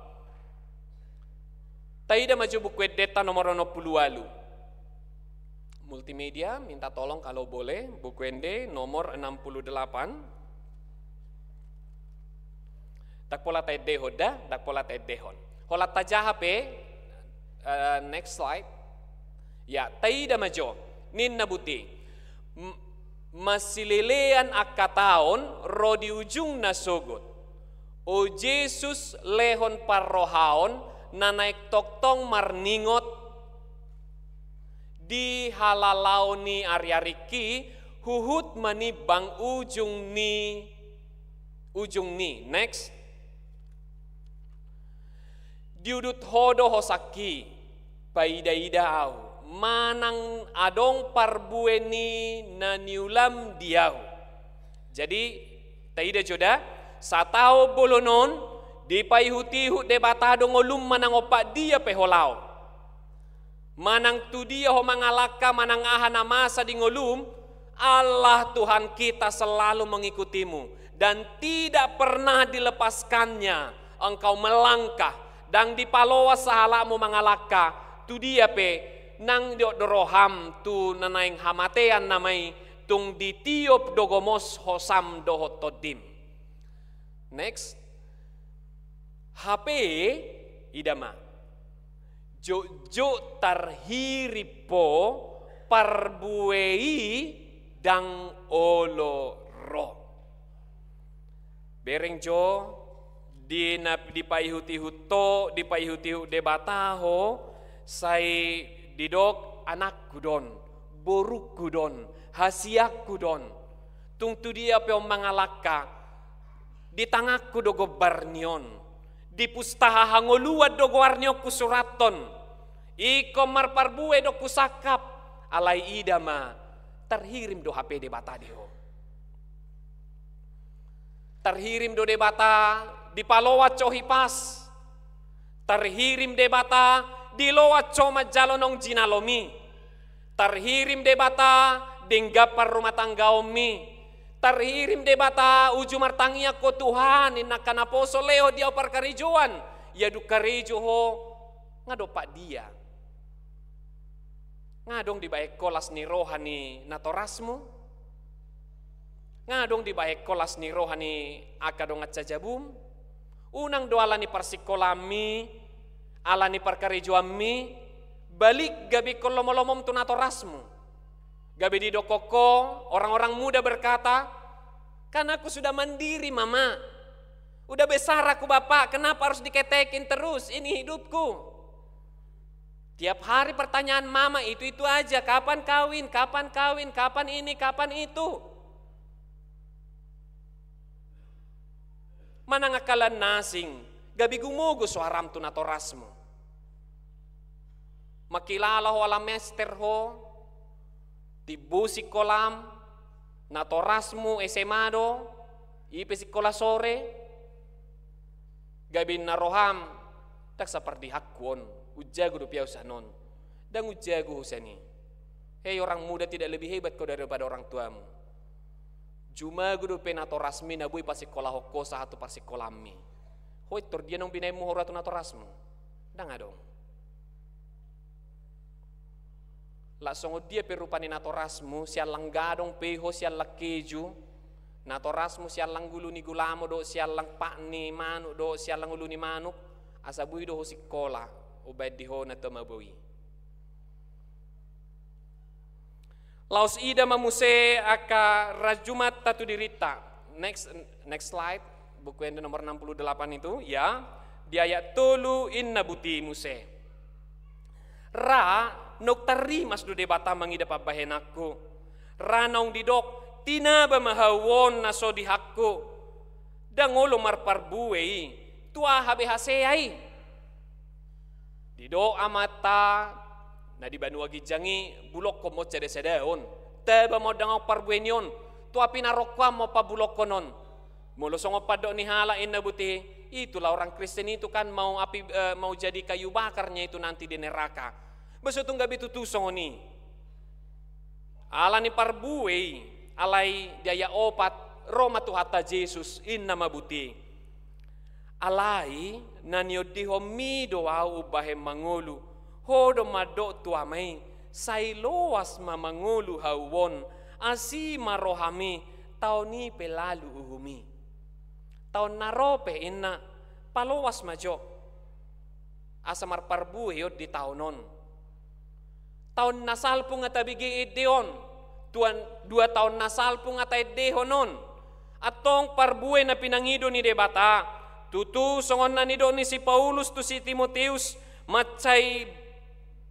Taida ma jo Buku Endenta nomor onom pulu ualu. Multimedia, minta tolong kalau boleh, Buku Ende nomor enam puluh delapan. Ndang pola taendehon da, ndang pola taendehon. Holan tajaha pe, eh, next slide. Ya, taida ma jo, ninna buti. M-, Masilelean angka taon ro di ujungna sogot. O Jesus, lehon parrohaon na naeng tongtong marningot di halalaon ni ariaringki, huhut manimbang ujung ni, ujung ni. Next. Diudut ho do hosangki, paidaida ahu, manang adong parbue ni na niulam di ahu. Jadi, taida jo da, sataon bolon on, dipaihut-ihut Debata do ngolum manang ompat dia pe ho laho. Manang tu dia ho mangalangka, manang aha na masa di ngolum, Allah Tuhan kita selalu mengikutimu dan tidak pernah dilepaskannya engkau melangkah, ndang dipaloas sahalakmu mangalangka, tu dia pe Nang didok do roham tu na naeng hamatean nama i, tung ditiop do gomos hosam dohot tondim. Next. Hape, ida ma. Jotjot tarhirim ho, parbue i ndang olo ro. Bereng jo, di na, dipaihut-ihut ho, dipaihut-ihut Debata ho, sai didok anakku do on, borungku do on, hasianku do on. Tung tu dia pe on mangalangka, di tanganku do gombar ni on. Di pustaha hangoluan do goar ni on husurathon. Ingkon marparbue do husangkap, alai ida ma, tarhirim do hape Debata di ho. Tarhirim do Debata dipaloas ho hipas. Tarhirim Debata diloas ho manjalo naung jinalomi. Tarhirim Debata denggan parrumatanggaonmi. Tarhirim Debata uju martangiang ho, Tuhan, ninna angka naposo, lehon di ahu parkarejoan. Ia dung karejo ho, nga dompak dia. Nga adong dibahen ho las ni roha ni natorasmu? Nga adong dibahen ho las ni roha ni angka dongan sajabum? Unang do ala ni parsikolanmi, ala ni parkarejoanmi, balik gabe ingkon lomo-lomom tu natorasmu. Gabe didokkon ho, orang-orang muda berkata, "Kan aku sudah mandiri, Mama. Udah besar aku, Bapak, kenapa harus diketekin terus? Ini hidupku." Tiap hari pertanyaan mama itu-itu aja, "Kapan kawin? Kapan kawin? Kapan ini? Kapan itu?" Manang angka na asing, gabe gumogo soaram tu natorasmu. Mangkilala ho ala mester ho, timbo sikolam, natorasmu S M A do, i pe sikola sore, gabe ninna roham, "Ndang sapardihanku on, umjago dope ahu sian on." Ndang umjago ho sian i. Hei orang muda, tidak lebih hebat kau daripada orang tuamu. Jumago dope natorasmi na boi pasikolahon ho sahat tu parsikolanmi. Ho pintor dia naung binahenmu ho rua tu natorasmu? Ndang adong. Lak songon dia pe rupa ni natorasmu, siallang gadong pe ho, siallang keju, natorasmu siallang ulu ni gulamo dohot siallang pat ni manuk dohot siallang ulu ni manuk, asa boi do ho sikola, umbahen di ho na tua mabau i. Laos ida ma muse angka rajumanta tu dirinta. Next, next slide. Buku Ende nomor enam puluh delapan itu, ya. Di ayat tolu, ninna buti muse. Ra naung tarrimas do Debata mangida pambahenanku. Ra naung didok, tinaba ma hau on na so dihanku. Ndang olo marparbue i, tu aha be hasea i? Didok amanta na di banua ginjang i, bulokhon ma on sada-sada on. Taba ma on, ndang adong parbue ni on. Tu api narokko an ma on pabulokhon on. Molo songon pandok ni halak, ninna buti, itulah orang Kristen itu kan mau api, eh, mau jadi kayu bakarnya itu nanti di neraka. Ba so tung gabe tutu songon i. Ala ni parbue i, alai di ayat opat, ro ma Tuhanta Jesus, ninna ma buti. Alai na niondihonmi do ahu umbahen mangolu, ho do mandok tu Ama i, sai loas ma mangolu hau on, asi ma rohami, taon i pe lalu uhum i. Taon na ro pe ninna, paloas ma jo. Asa marparbue on di taon on. Taon na salpu nga tabege ende on, tuan, dua taon na salpu nga taendehon on. Antong parbue na pinangido ni Debata, tutu songon na nidok ni si Paulus tu si Timoteus, mansai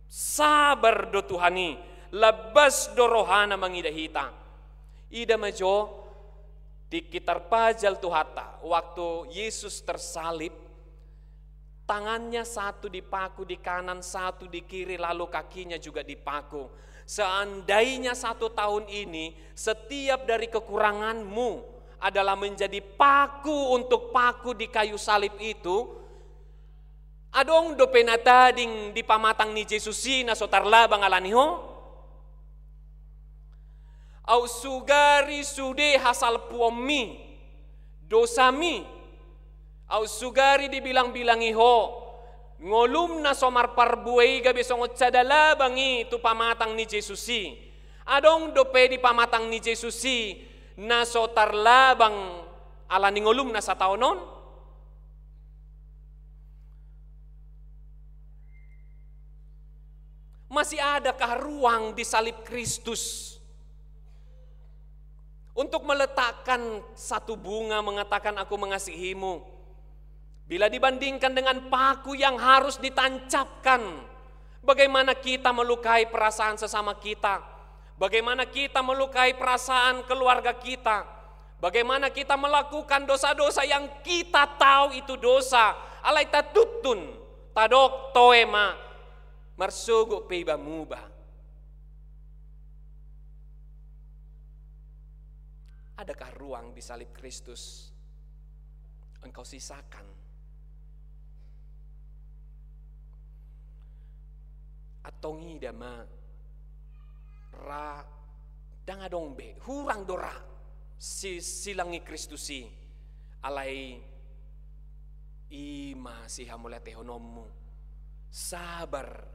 sabar do Tuhan i, lambas do rohana mangida hita. Ida ma jo, tingki tarpajal Tuhanta, waktu Yesus tersalib, tangannya satu dipaku di kanan, satu di kiri, lalu kakinya juga dipaku. Seandainya satu tahun ini, setiap dari kekuranganmu adalah menjadi paku untuk paku di kayu salib itu, adong dope na tading di pamatang ni Jesus i na so tarlabang ala ni ho? Aut sugari sude hasalpuonmi, dosami, aut sugari dibilang-bilangi ho, Ngolum na so marparbue i gabe songon sada labang i tu pamatang ni Jesus i. Adong dope di pamatang ni Jesus i na so tarlabang ala ni ngolumna sataon on? Masih adakah ruang di salib Kristus untuk meletakkan satu bunga, mengatakan, "Aku mengasihimu"? Bila dibandingkan dengan paku yang harus ditancapkan, bagaimana kita melukai perasaan sesama kita? Bagaimana kita melukai perasaan keluarga kita? Bagaimana kita melakukan dosa-dosa yang kita tahu itu dosa, alai tatuntun, tadok, toe ma, marsogot pe iba muba. Adakah ruang di salib Kristus engkau sisakan? Antong ida ma, ra, ndang adong be, hurang do ra si, silang ni Kristus i. Alai i ma sihamauliatehononmu. Sabar.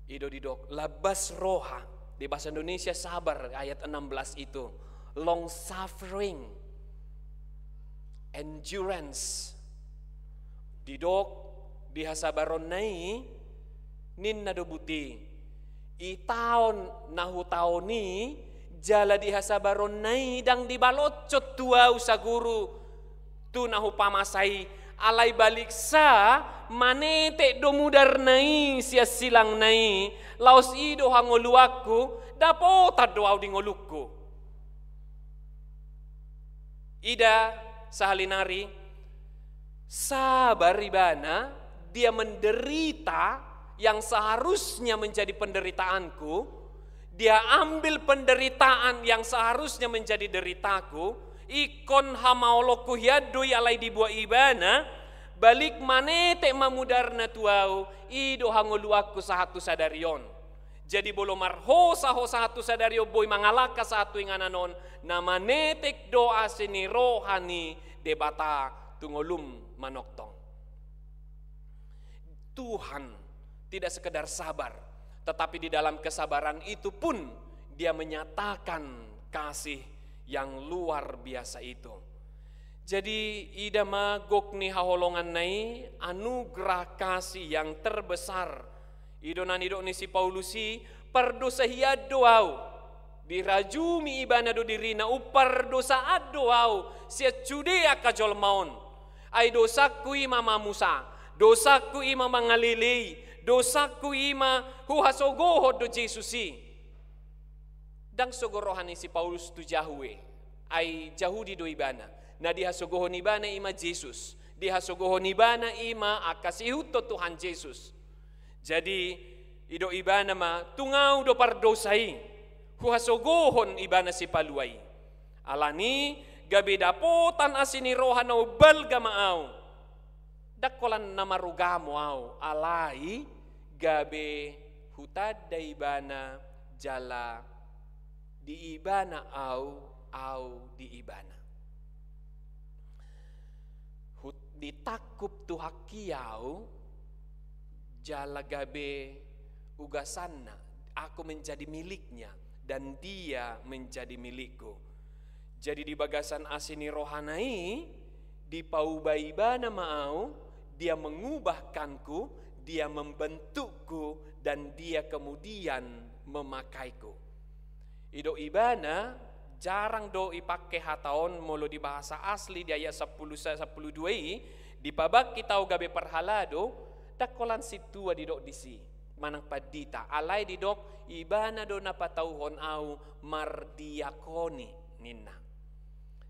I do didok, lambas roha. Di bahasa Indonesia sabar, ayat enam belas itu. Long suffering. Endurance. Didok di hasabaronna i, ninna do buti, i taon na hutaon i, jala di hasabaronna i ndang dibaloshon tu ahu saguru tu na hupamasa i, alai baliksa, manetek do mudarna i sian silangna i, laos i do hangoluanku, dapotan do ahu di ngolungku. Ida sahali nari, sabar ibana, dia menderita yang seharusnya menjadi penderitaanku, dia ambil penderitaan yang seharusnya menjadi deritaku, ingkon hamaolonku hian do i alai diboan ibana, balik manetek ma mudarna tu ahu, i do hangoluanku sahat tu sadari on. Jadi molo marhosa ho sahat tu sadari on, boi mangalangka sahat tu inganan on, na manetek do asi ni roha ni Debata tu ngolum manongtong. Tuhan tidak sekedar sabar, tetapi di dalam kesabaran itu pun Dia menyatakan kasih yang luar biasa itu. Jadi, ida ma gok ni haholonganna i, anugerah kasih yang terbesar. I do na nidok ni si Paulus i, pardosa hian do ahu. Dirajumi ibana do dirina, umpardosaan do ahu sian sude angka jolma on. Ai dosangku i ma mamusa, dosangku i ma mangalelei, dosangku i ma huhasogohon do Jesus i. Ndang sogo roha ni si Paulus tu Jahue, ai Jahudi do ibana. Na dihasogohon ibana i ma Jesus, dihasogohon ibana i ma angka siihuthon Tuhan Jesus. Jadi, didok ibana ma, tung ahu do pardosa i, huhasogohon ibana Sipalua i. Alani, gabe dapotan asi ni roha na umbalga ma ahu. Ndang holan na marugamo ahu, alai gabe hutanda ibana jala di ibana ahu, ahu di ibana. Hut-, ditangkup Tuhan i ahu, jala gabe ugasanna, aku menjadi miliknya, dan dia menjadi milikku. Jadi di bagasan asi ni rohana i, dipauba ibana ma ahu, dia mengubahkanku, dia membentukku, dan dia kemudian memakaiku. Didok ibana, jarang do dipake hata on, molo di bahasa asli di ayat sampulu sa-, sampulu dua i, dipabangkit ahu gabe parhalado, ndang holan sintua didok disi, manang pandita, alai didok, ibana do na patauhon ahu mardiakoni, ninna.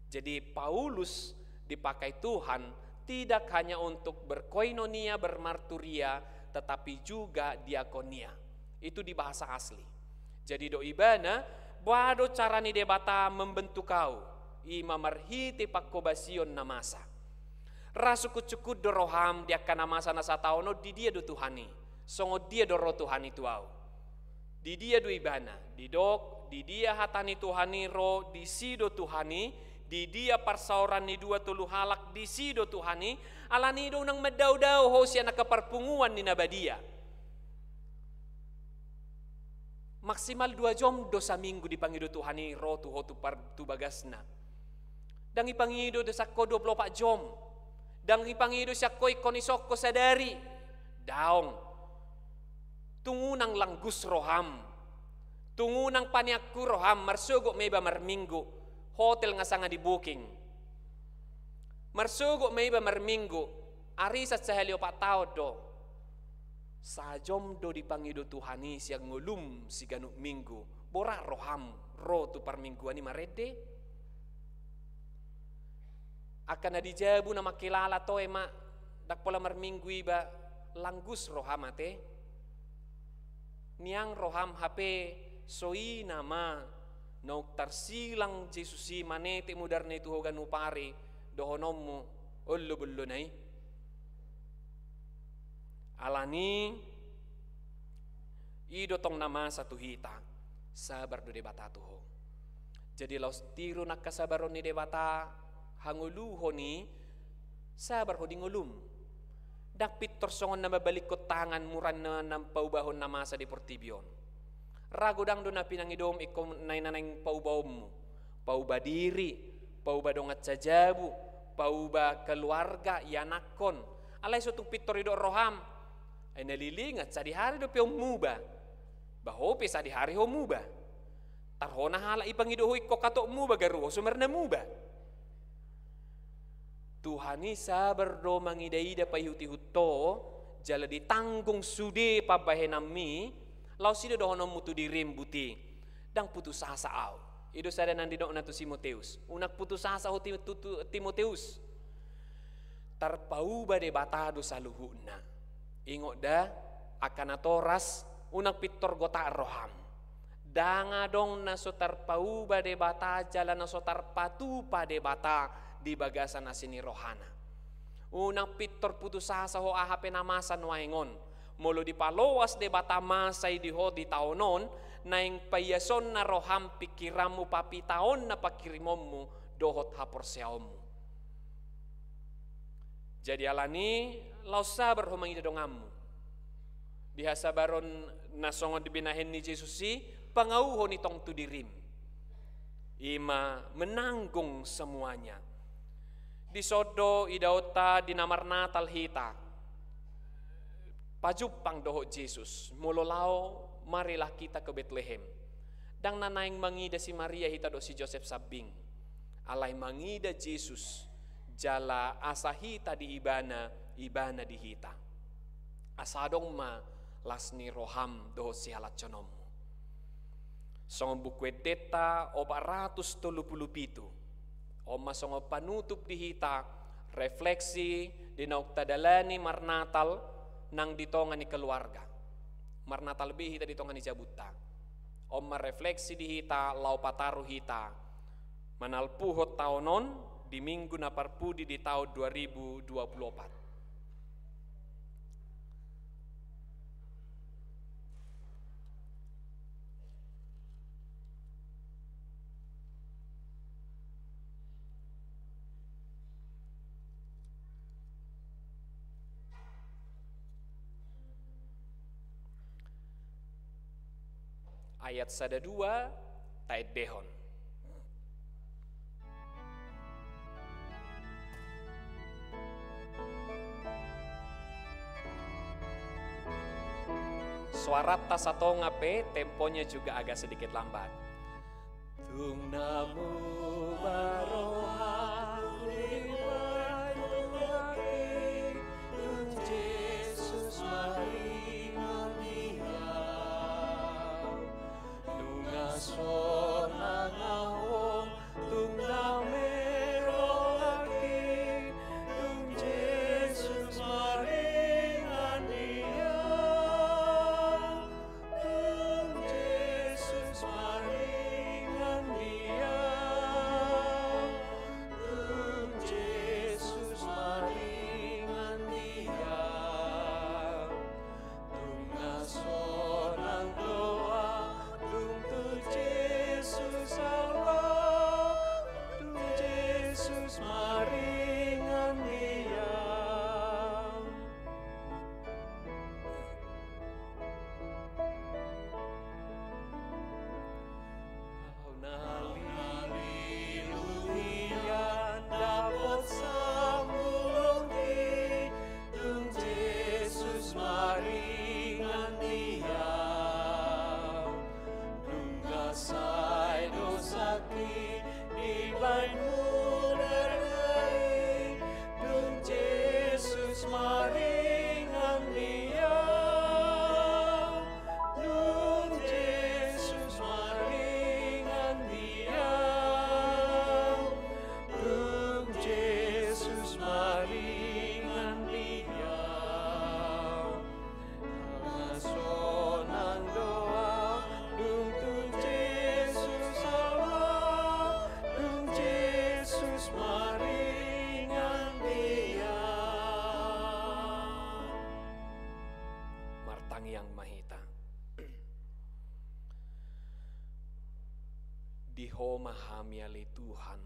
Jadi Paulus dipakai Tuhan tidak hanya untuk berkoinonia, bermarturia, tetapi juga diakonia. Itu di bahasa asli. Jadi didok ibana, boha do cara ni Debata membentuk ahu, i ma marhite pangkobasion na masa. Ra sungkunsungkun do roham di angka na masa na sataon on, di dia do Tuhan i, songon dia do ro Tuhan i tu ahu. Di dia do ibana, didok, di dia hata ni Tuhan i ro, disi do Tuhan i, Di dia parsaoran ni dua tolu halak, disi do Tuhan i. Alani i do unang mandaodao ho sian angka parpunguan ni na badia. Maksimal dua jom do saminggu dipangido Tuhan i ro tu ho tu par-, tu bagasna. Ndang ipangido do sian ho dua pulu opat jom. Ndang ipangido sian ho ingkon dison ho sadari. Daong. Tung unang langgus roham. Tung unang paniangku roham, marsogot ma iba marminggu. Hotel nga sanga di-booking. Marsogot ma iba marminggu. Arisan sahali opat taon do. Sajom do dipangido Tuhan i sian ngolum siganup minggu. Borat roham ro tu parmingguan i marende. Angka na di jabu na mangkilala toe ma, ndang pola marminggu iba, langgus roham ate. Niang roham hape, so i nama naung tarsilang Jesus i manetek mudarna i tu ho ganup ari, dohononmu, olo bollona i. Alani i do tong na masa tu hita, sabar do Debata tu ho. Jadi laos tiru nangkin sabar ni Debata, hangoluhon i, sabar ho di ngolum. Ndang pintor songon na mambalikkon tangan murana na paubahon na masa di portibi on. Ra godang do na pinangidom ingkon na naeng paubaonmu. Pauba diri, pauba dongan sajabu, pauba keluarga, ianakhon. Alai so tung pintor didok roham. Ai na lilingan sadihari dope on muba. Ba ho pe sadihari ho muba. Tar ho na halak i pangido ho ingkon hatop muba, garu ho so marna muba. Tuhan i sabar do mangidaida paihutihut ho, jala ditanggung sude pambahenanmi, laos i do dohononmu tu dirim, Buti. Ndang putus asa ahu. I do sada na nidokna tu si Timoteus. Unang putus asa ho Ti-, tu, tu, Timoteus. Tarpauba Debata do saluhutna. Ingot da, angka natoras, unang pintor gotak roham. Ndang adong na so tarpauba Debata jala na so tarpatupa Debata di bagasan asi ni rohana. Unang pintor putus asa ho aha pe na masa nuaeng on. Molo dipaloas Debata masa i di ho di taon on, naeng paiasonna roham, pingkiranmu, papitaonna panghirimonmu dohot haporseaonmu. Jadi alani i, laos sabar ho mangida donganmu. Di hasabaron na songon di binahen ni Jesus i, pangauhon i tong tu dirim. I ma menanggung semuanya. Dison do idaonta di na marnatal hita. Pajumpang dohot Jesus, molo laho marilah kita ke Betlehem. Ndang na naeng mangida si Maria hita dohot si Josep sambing. Alai mangida Jesus, jala asa hita di Ibana, Ibana di hita. Asa adong ma las ni roham dohot sihalashononmu. Songon Buku Endenta opat ratus tolu pulu pitu. On ma songon panutup di hita, refleksi di naung tadalani marnatal nang di tonga ni keluarga. Marnatal be hita di tonga ni jabunta. On ma refleksi di hita laho pataru hita manalpuhon taon on di minggu na parpudi di taon dua ribu dua pulu opat. Ayat sada dua, taendehon. Suaranta satonga pe, temponya juga agak sedikit lambat. Tung na muba rohangku di batu ate, tung Jesus maringan di au. Nunga sonang au, tung dame rohangki, tung Jesus maringan di au. Tung Jesus maringan di au. Di Ho ma hami ale Tuhan,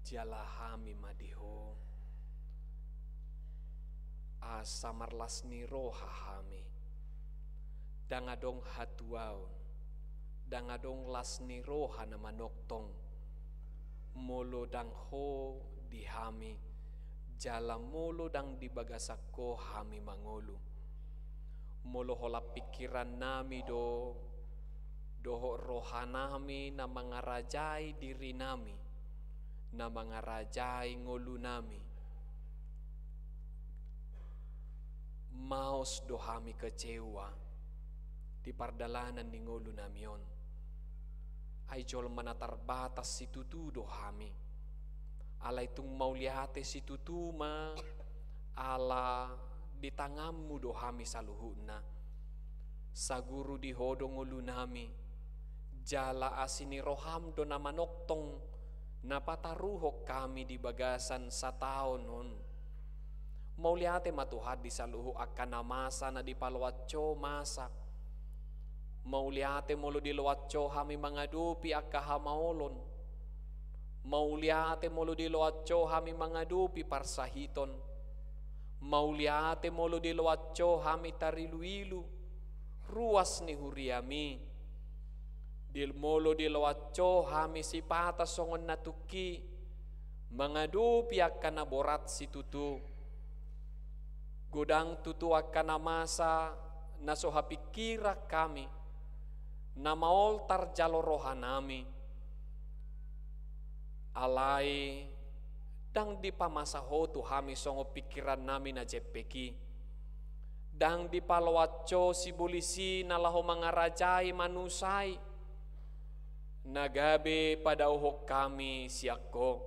jala hami ma di Ho. Asa marlas ni roha hami. Ndang adong hatuaon, ndang adong las ni roha na manongtong, molo ndang Ho di hami, jala molo ndang di bagasan Ho hami mangolu. Molo holan pingkiran nami do, dohot roha nami na mangarajai diri nami, na mangarajai ngolu nami, maos do hami kecewa di pardalanan ni ngolu nami on. Ai jolma na tarbatas situtu do hami. Alai tung mauliate situtu ma ala di tanganmu do hami saluhutna. Saguru di Ho do ngolu nami, jala asi ni roham do na manongtong na pataruhon hami di bagasan sataon on. Mauliate ma Tuhan di saluhut angka na masa na dipaloas Ho masa. Mauliate molo diloas Ho hami mangadopi angka hamaolon. Mauliate molo diloas Ho hami mangadopi parsahiton. Mauliate molo diloas Ho hami tarilu-ilu ruas ni huriami. Di molo diloas Ho hami sipata songon na tungki mangadopi angka na borat situtu. Godang tutu angka na masa na so hapingkiran hami, na maol tarjalo roha nami. Alai ndang dipamasa Ho tu hami songon pingkiran nami na jempek i. Ndang dipaloas Ho sibolis i na laho mangarajai manusa i, na gabe padaohon hami sian Ho.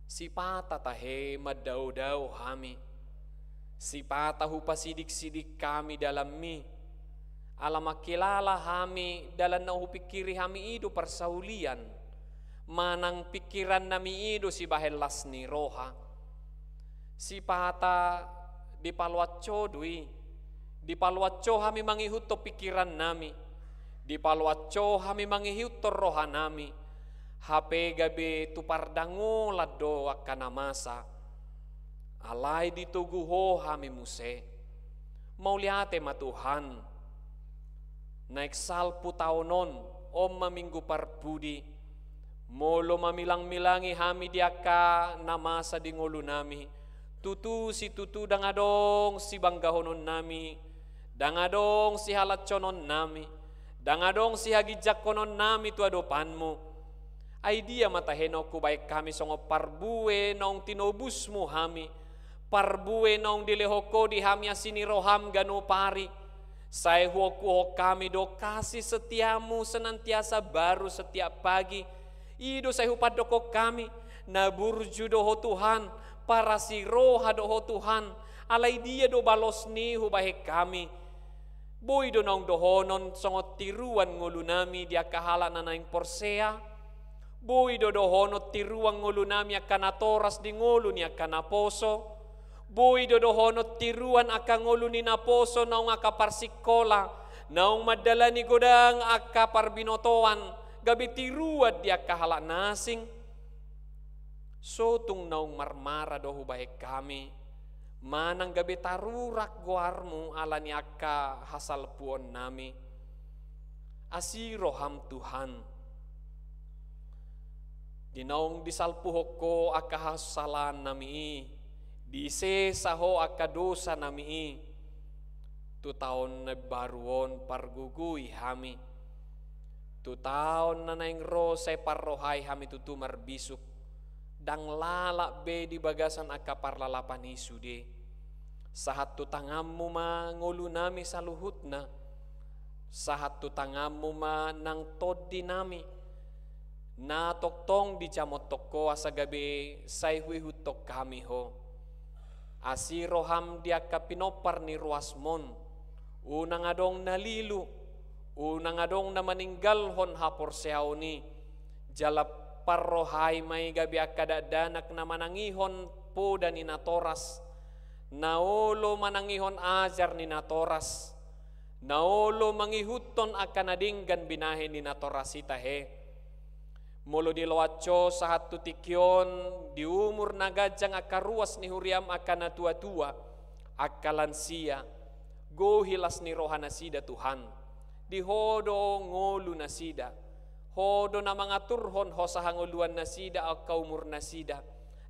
Sipata tahe mandao-dao hami. Sipata hupasidik-sidik hami dalanmi. Ala mangkilala hami dalan na hupingkiri hami i do parsaulian. Manang pingkiran nami i do sibahen las ni roha. Sipata dipaloas Ho do i. Dipaloas Ho hami mangihuthon pingkiran nami. Dipaloas Ho hami mangihuthon roha nami. Hape gabe tu pardangolan do angka na masa. Alai ditogu Ho hami muse. Mauliate ma Tuhan. Naeng salpu taon on, on ma Minggu Parpudi. Molo mamilang-milangi hami di angka na masa di ngolu nami, tutu situtu ndang adong sibanggahonon nami, ndang adong sihalansonon nami, ndang adong sihaginjangkonon nami tu adopanmu. Ai dia ma tahe naung hubahen hami songon parbue naung tinobusmu hami, parbue naung dilehon Ho di hami asi ni roham ganup ari. Sai huongkuhon hami do kasih setiamu senantiasa baru setiap pagi. I do sai hupandokkon hami, na burju do Ho Tuhan, parasi roha do Ho Tuhan, alai dia do balos ni hubahen hami. Boi do naung dohonon songon tiruan ngolu nami di angka halak na naeng porsea. Boi do dohonon tiruan ngolu nami angka natoras di ngolu ni angka naposo. Boi do dohonon tiruan angka ngolu ni naposo naung angka parsingkola, naung mandalani godang angka parbinotoan, gabe tiruan di angka halak na asing. So tung naung marmara do hubahen hami, manang gabe tarurak goarmu ala ni angka hasalpuon nami. Asi roham Tuhan. Di naung disalpuhon Ho angka hasalahan nami i, disesa Ho angka dosa nami i. Tu taon na baru on pargogoi hami. Tu taon na naeng ro sai parrohai hami tutu marbisuk. Ndang lalap be di bagasan angka parlalapan i sude. Sahat tu tanganmu ma ngolu nami saluhutna. Sahat tu tanganmu ma nang tondi nami. Na tongtong dijamothon Ho asa gabe sai huihuthon hami Ho. Asi roham di angka pinompar ni ruasmon. Unang adong na lilu, unang adong na maninggalhon haporseaon i. Jala parrohai ma i gabe angka dakdanak na manangihon poda ni natoras, na olo manangihon ajar ni natoras, Na olo mangihuthon angka na denggan binahen ni natorasita he. Molo diloas ho sahat tu tingki on, di umur na ganjang angka ruas ni huriam angka natuatua, angka lansia, gohi las ni roha nasida Tuhan. Di Ho do ngolu nasida. Ho do na mangaturhon hosa hangoluan nasida angka umur nasida.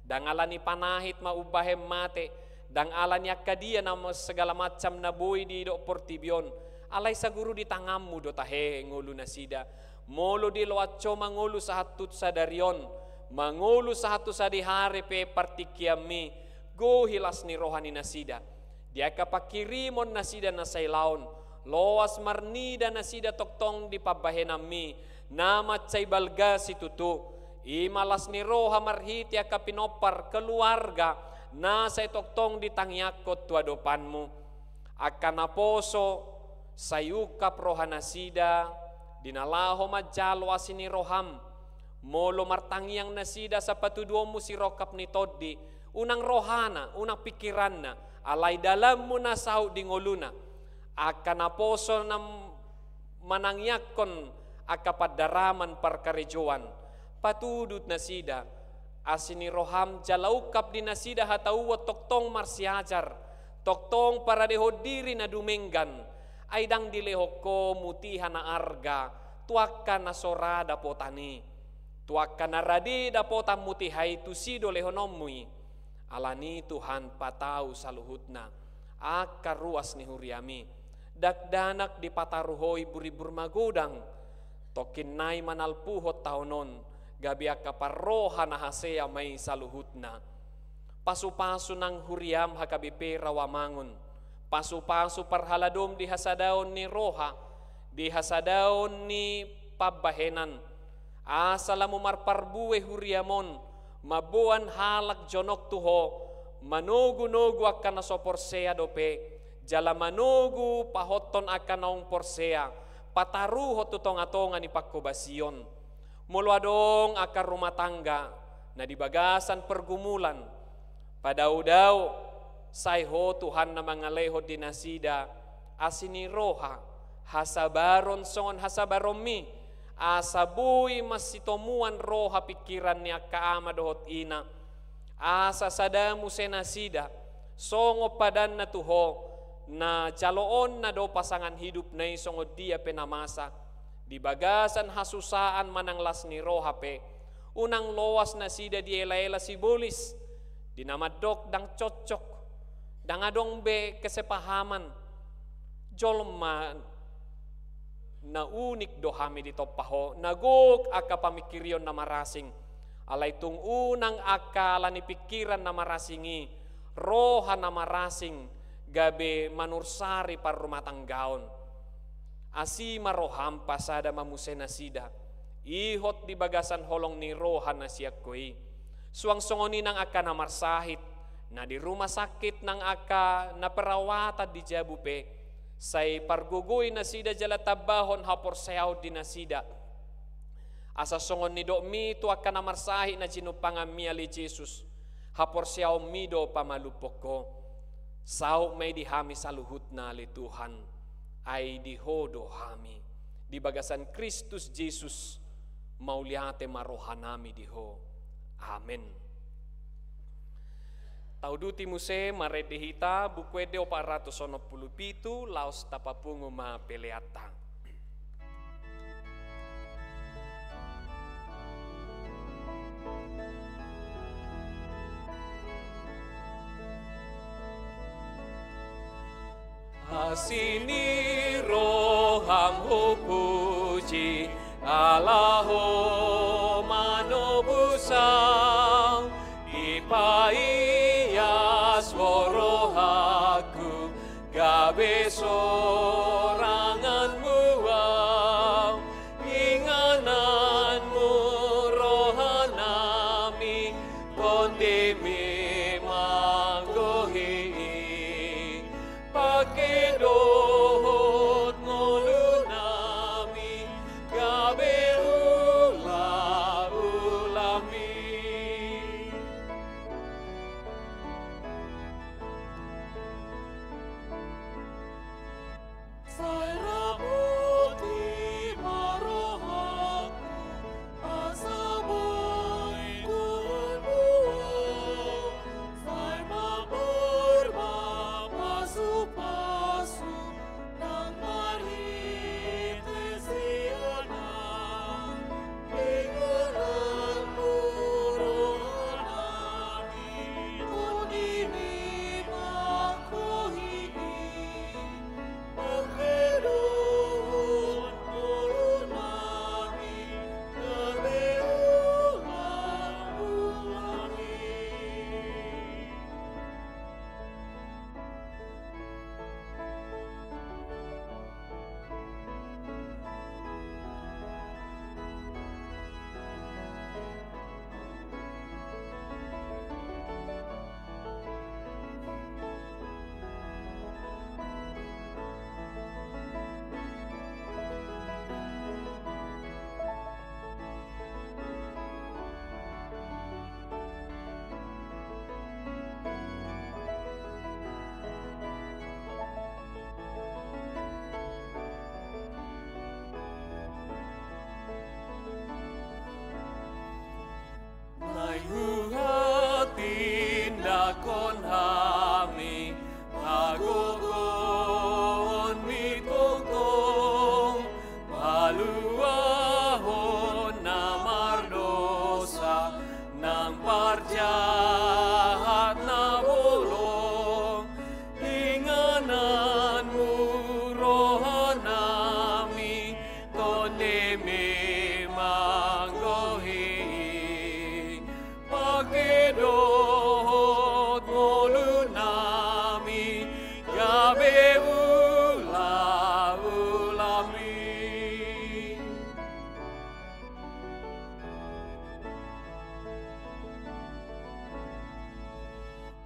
Ndang ala ni panahit ma umbahen mate, ndang ala ni angka dia na ma-, segala macam na boi didok portibi on, alai saguru di tanganmu do tahe ngolu nasida. Molo diloas ho mangolu sahat tu sadari on, mangolu sahat tu sadihari pe partingkianmi, gohi las ni roha ni nasida. Di angka pangkirimon nasida na sailaon, loas marnida nasida tongtong di pambahenanmi, na mansai balga situtu, i ma las ni roha marhite angka pinompar keluarga, na sai tongtong ditangiangkon tu adopanmu. Angka naposo, sai ungkap roha nasida, di na laho manjalo asi ni roham, molo martangiang nasida asa patuduhonmu sirongkap ni tondi, unang rohana, unang pingkiranna, alai dalanmu na saut di ngoluna. Angka naposo na m-, manangiangkon angka pandaraman parkarejoan, patudu nasida, asi ni roham jala ungkap di nasida hatauon tongtong marsiajar, tongtong paradehon diri na dumenggan, ai ndang dilehon ho mutiha na arga, tu angka na so ra dapotan i. Tu angka na rade dapotan mutiha i tusi do lehononmu i. Alani Tuhan patau saluhutna, angka ruas ni huriami, dakdanak dipataru ho imbur-imbur magodang, tongkin nai manalpuhon taon on, gabe angka parroha na hasea ma i saluhutna. Pasu-pasu nang huriam H K B P Rawamangun, pasu-pasu parhaladom di hasadaon ni roha, di hasadaon ni pambahenan, asa lam marparbue huriam on, mamboan halak jonok tu ho, manogu-nogu angka na so porsea dope, jala manogu pahothon angka naung porsea, pataruhon tu tonga-tonga ni panghobasion. Molo adong angka rumah tangga, na di bagasan pergumulan, padao-dao, sai ho Tuhan na mangalehon di nasida, asi ni roha, hasabaron songon hasabaronmi, asa boi masitomuan roha pingkiran ni angka ama dohot ina, asa sada muse nasida, songon padanna tu ho, na jaloonna do pasangan hidupna i songon dia pe na masa, di bagasan hasusaan manang las ni roha pe, unang loas nasida diela-ela sibolis, di na mandok ndang cocok, ndang adong be kesepahaman, jolma na unik do hami ditompa ho, na gok angka pamingkirion na marasing, alai tung unang angka ala ni pingkiran na marasing i, roha na marasing, gabe manursari parrumatanggaon. Asi ma roham pasada ma muse nasida, ihot di bagasan holong ni roha na sian ho i. Suang songon i nang angka na marsahit, na di rumah sakit nang angka na perawatan di jabu pe, sai pargogoi nasida jala tambahon haporseaon di nasida. Asa songon nidokmi tu angka na marsahit na jinumpanganmi ale Jesus, haporseaonmi do pamalumhon ho. Saut ma i di hami saluhutna ale Tuhan, ai di ho do hami. Di bagasan Kristus Jesus, mauliate ma rohanami di ho. Amen. Tauduti muse marende hita Buku Ende opat ratus onom pulu pitu, laos tapapungu ma peleanta. Asi ni roham hupuji, ala ho manobus au, dipaias ho rohangku, gabe soranganmu au. Ingananmu rohanami, tondimi manggohi i. Pangke dohot ngolunami, gabe ulaulaanmi. Kon hami hagogoon ni tongtong, paluahon na mardosa nang parjahat na bolong. Ingananmu rohanami, tondimi manggohi. Pake dohot ngolunami gabe ulaulami.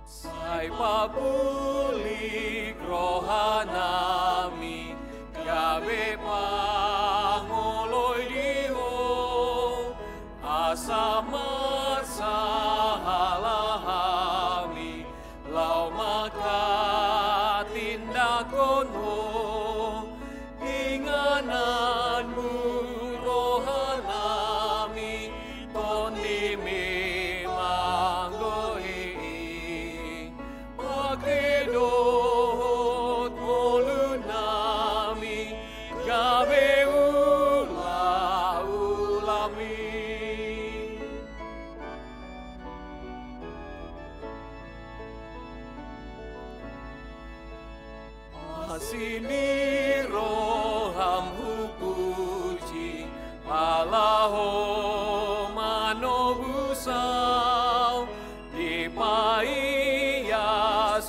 Sai papulik rohanami gabe pangoloi di Ho, asa marsahala hami laho manghatindanghon Ho. Ingananmu rohanami, tondimi manggohi. Pake dohot ngolunami gabe ulaulami. Asi ni roham hupuji, ala Ho manobus au. Dipaias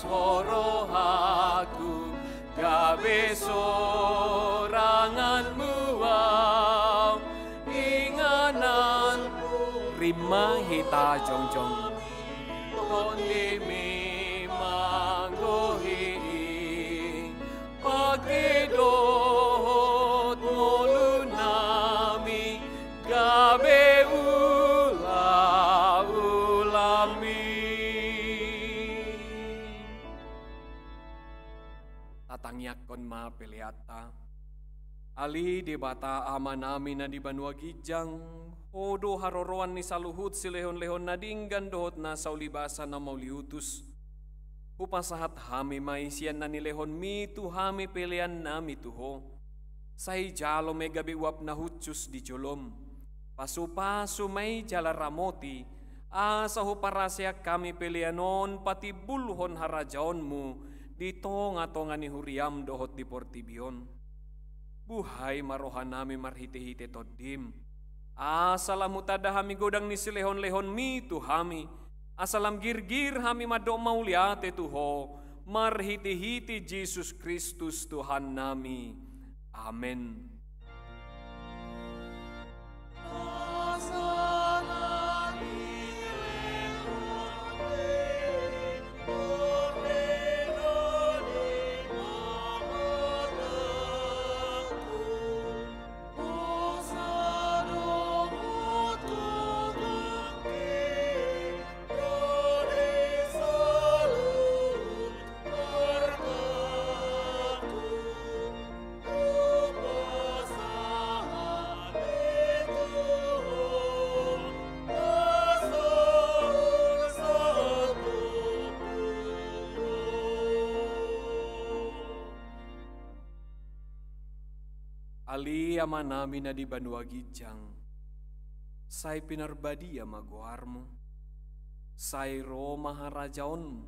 Ho rohangku gabe soranganmu au. Ingananmu. Rima hita jongjong. Tondimi manggohi. Pake dohot ngolunami gabe ulaulami. Tatangiangkon ma peleanta. Ale Debata Amanami na di banua ginjang, Ho do haroroan ni saluhut silehonlehon na denggan dohot na saulibasa na mauliutus. Hupasahat hami ma i sian na nilehonmi tu hami peleannami tu Ho. Sai jalo ma i gabe uap na hushus di jolom. Pasupasu ma i jala ramoti, asa huparaseak hami pelean on patimbulhon harajaonmu di tongatonga ni huriam dohot di portibi on. Buhai ma rohanami marhitehite Tondim, asa lam hutanda hami godang ni silehonlehonmi tu hami, asa lam girgir hami mandok mauliate tu Ho, marhitehite Jesus Kristus Tuhannami. Amen. Ale Amanami na di banua ginjang, sai pinarbadia ma goarmu. Sai ro ma harajaonmu.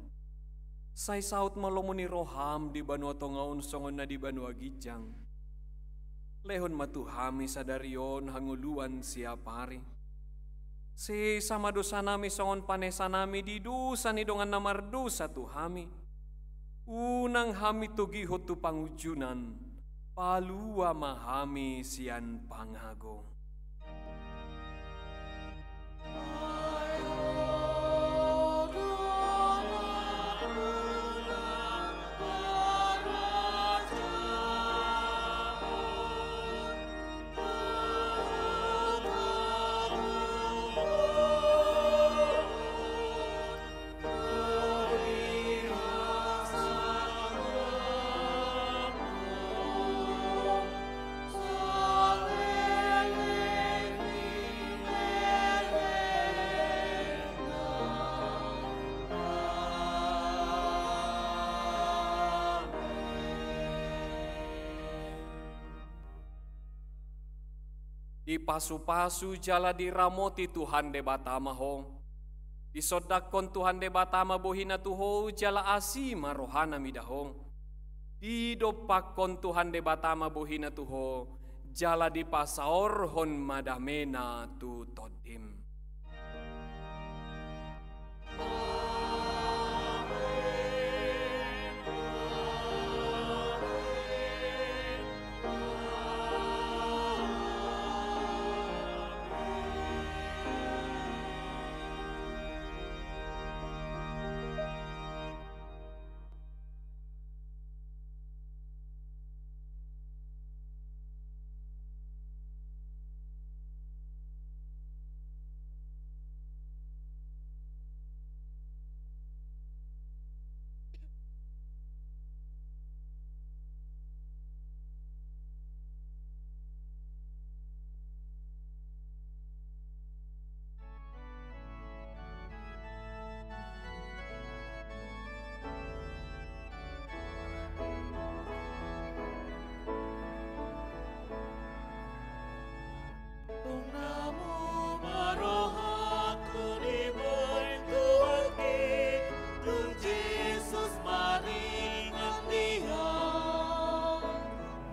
Sai saut ma lomo ni roham di banua tonga on songon na di banua ginjang. Lehon ma tu hami sadari on hangoluan siapari. Sesa ma dosanami songon panesanami di dosa ni dongan na mardosa tu hami. Unang hami togihon tu pangunjunan, palua ma hami sian pangago. Dipasupasu jala diramoti Tuhan Debata ma ho. Disondangkon Tuhan Debata ma bohina tu ho jala asi ma rohana mida ho. Didompakkon Tuhan Debata ma bohina tu ho jala dipasaorhon ma damena tu tondim.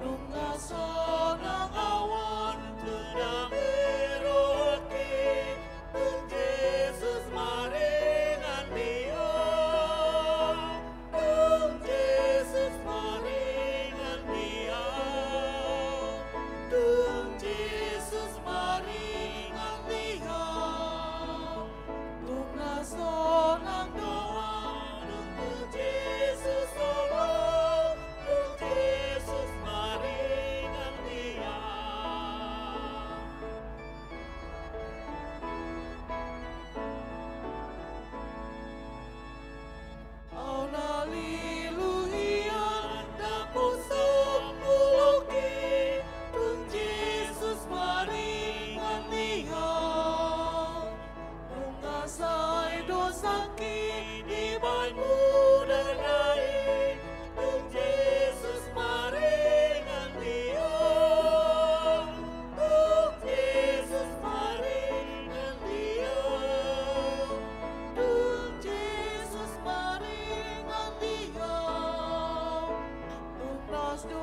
Nunga sonang ahu on tu na hurohangki, tung Jesus maringan di ahu. Tung Jesus maringan di ahu. Tung Jesus maringan di ahu. Tung na sonang do ahu dung tu Jesus olo, dung Jesus maringan di ahu. Ahu na lilu hian, ndang husombu loki, tung Jesus maringan di ahu. Nunga sai dosangki dibahen mudar na i, tung Jesus maringan di ahu. Tung Jesus maringan di ahu. Tung Jesus maringan di ahu. Tung las do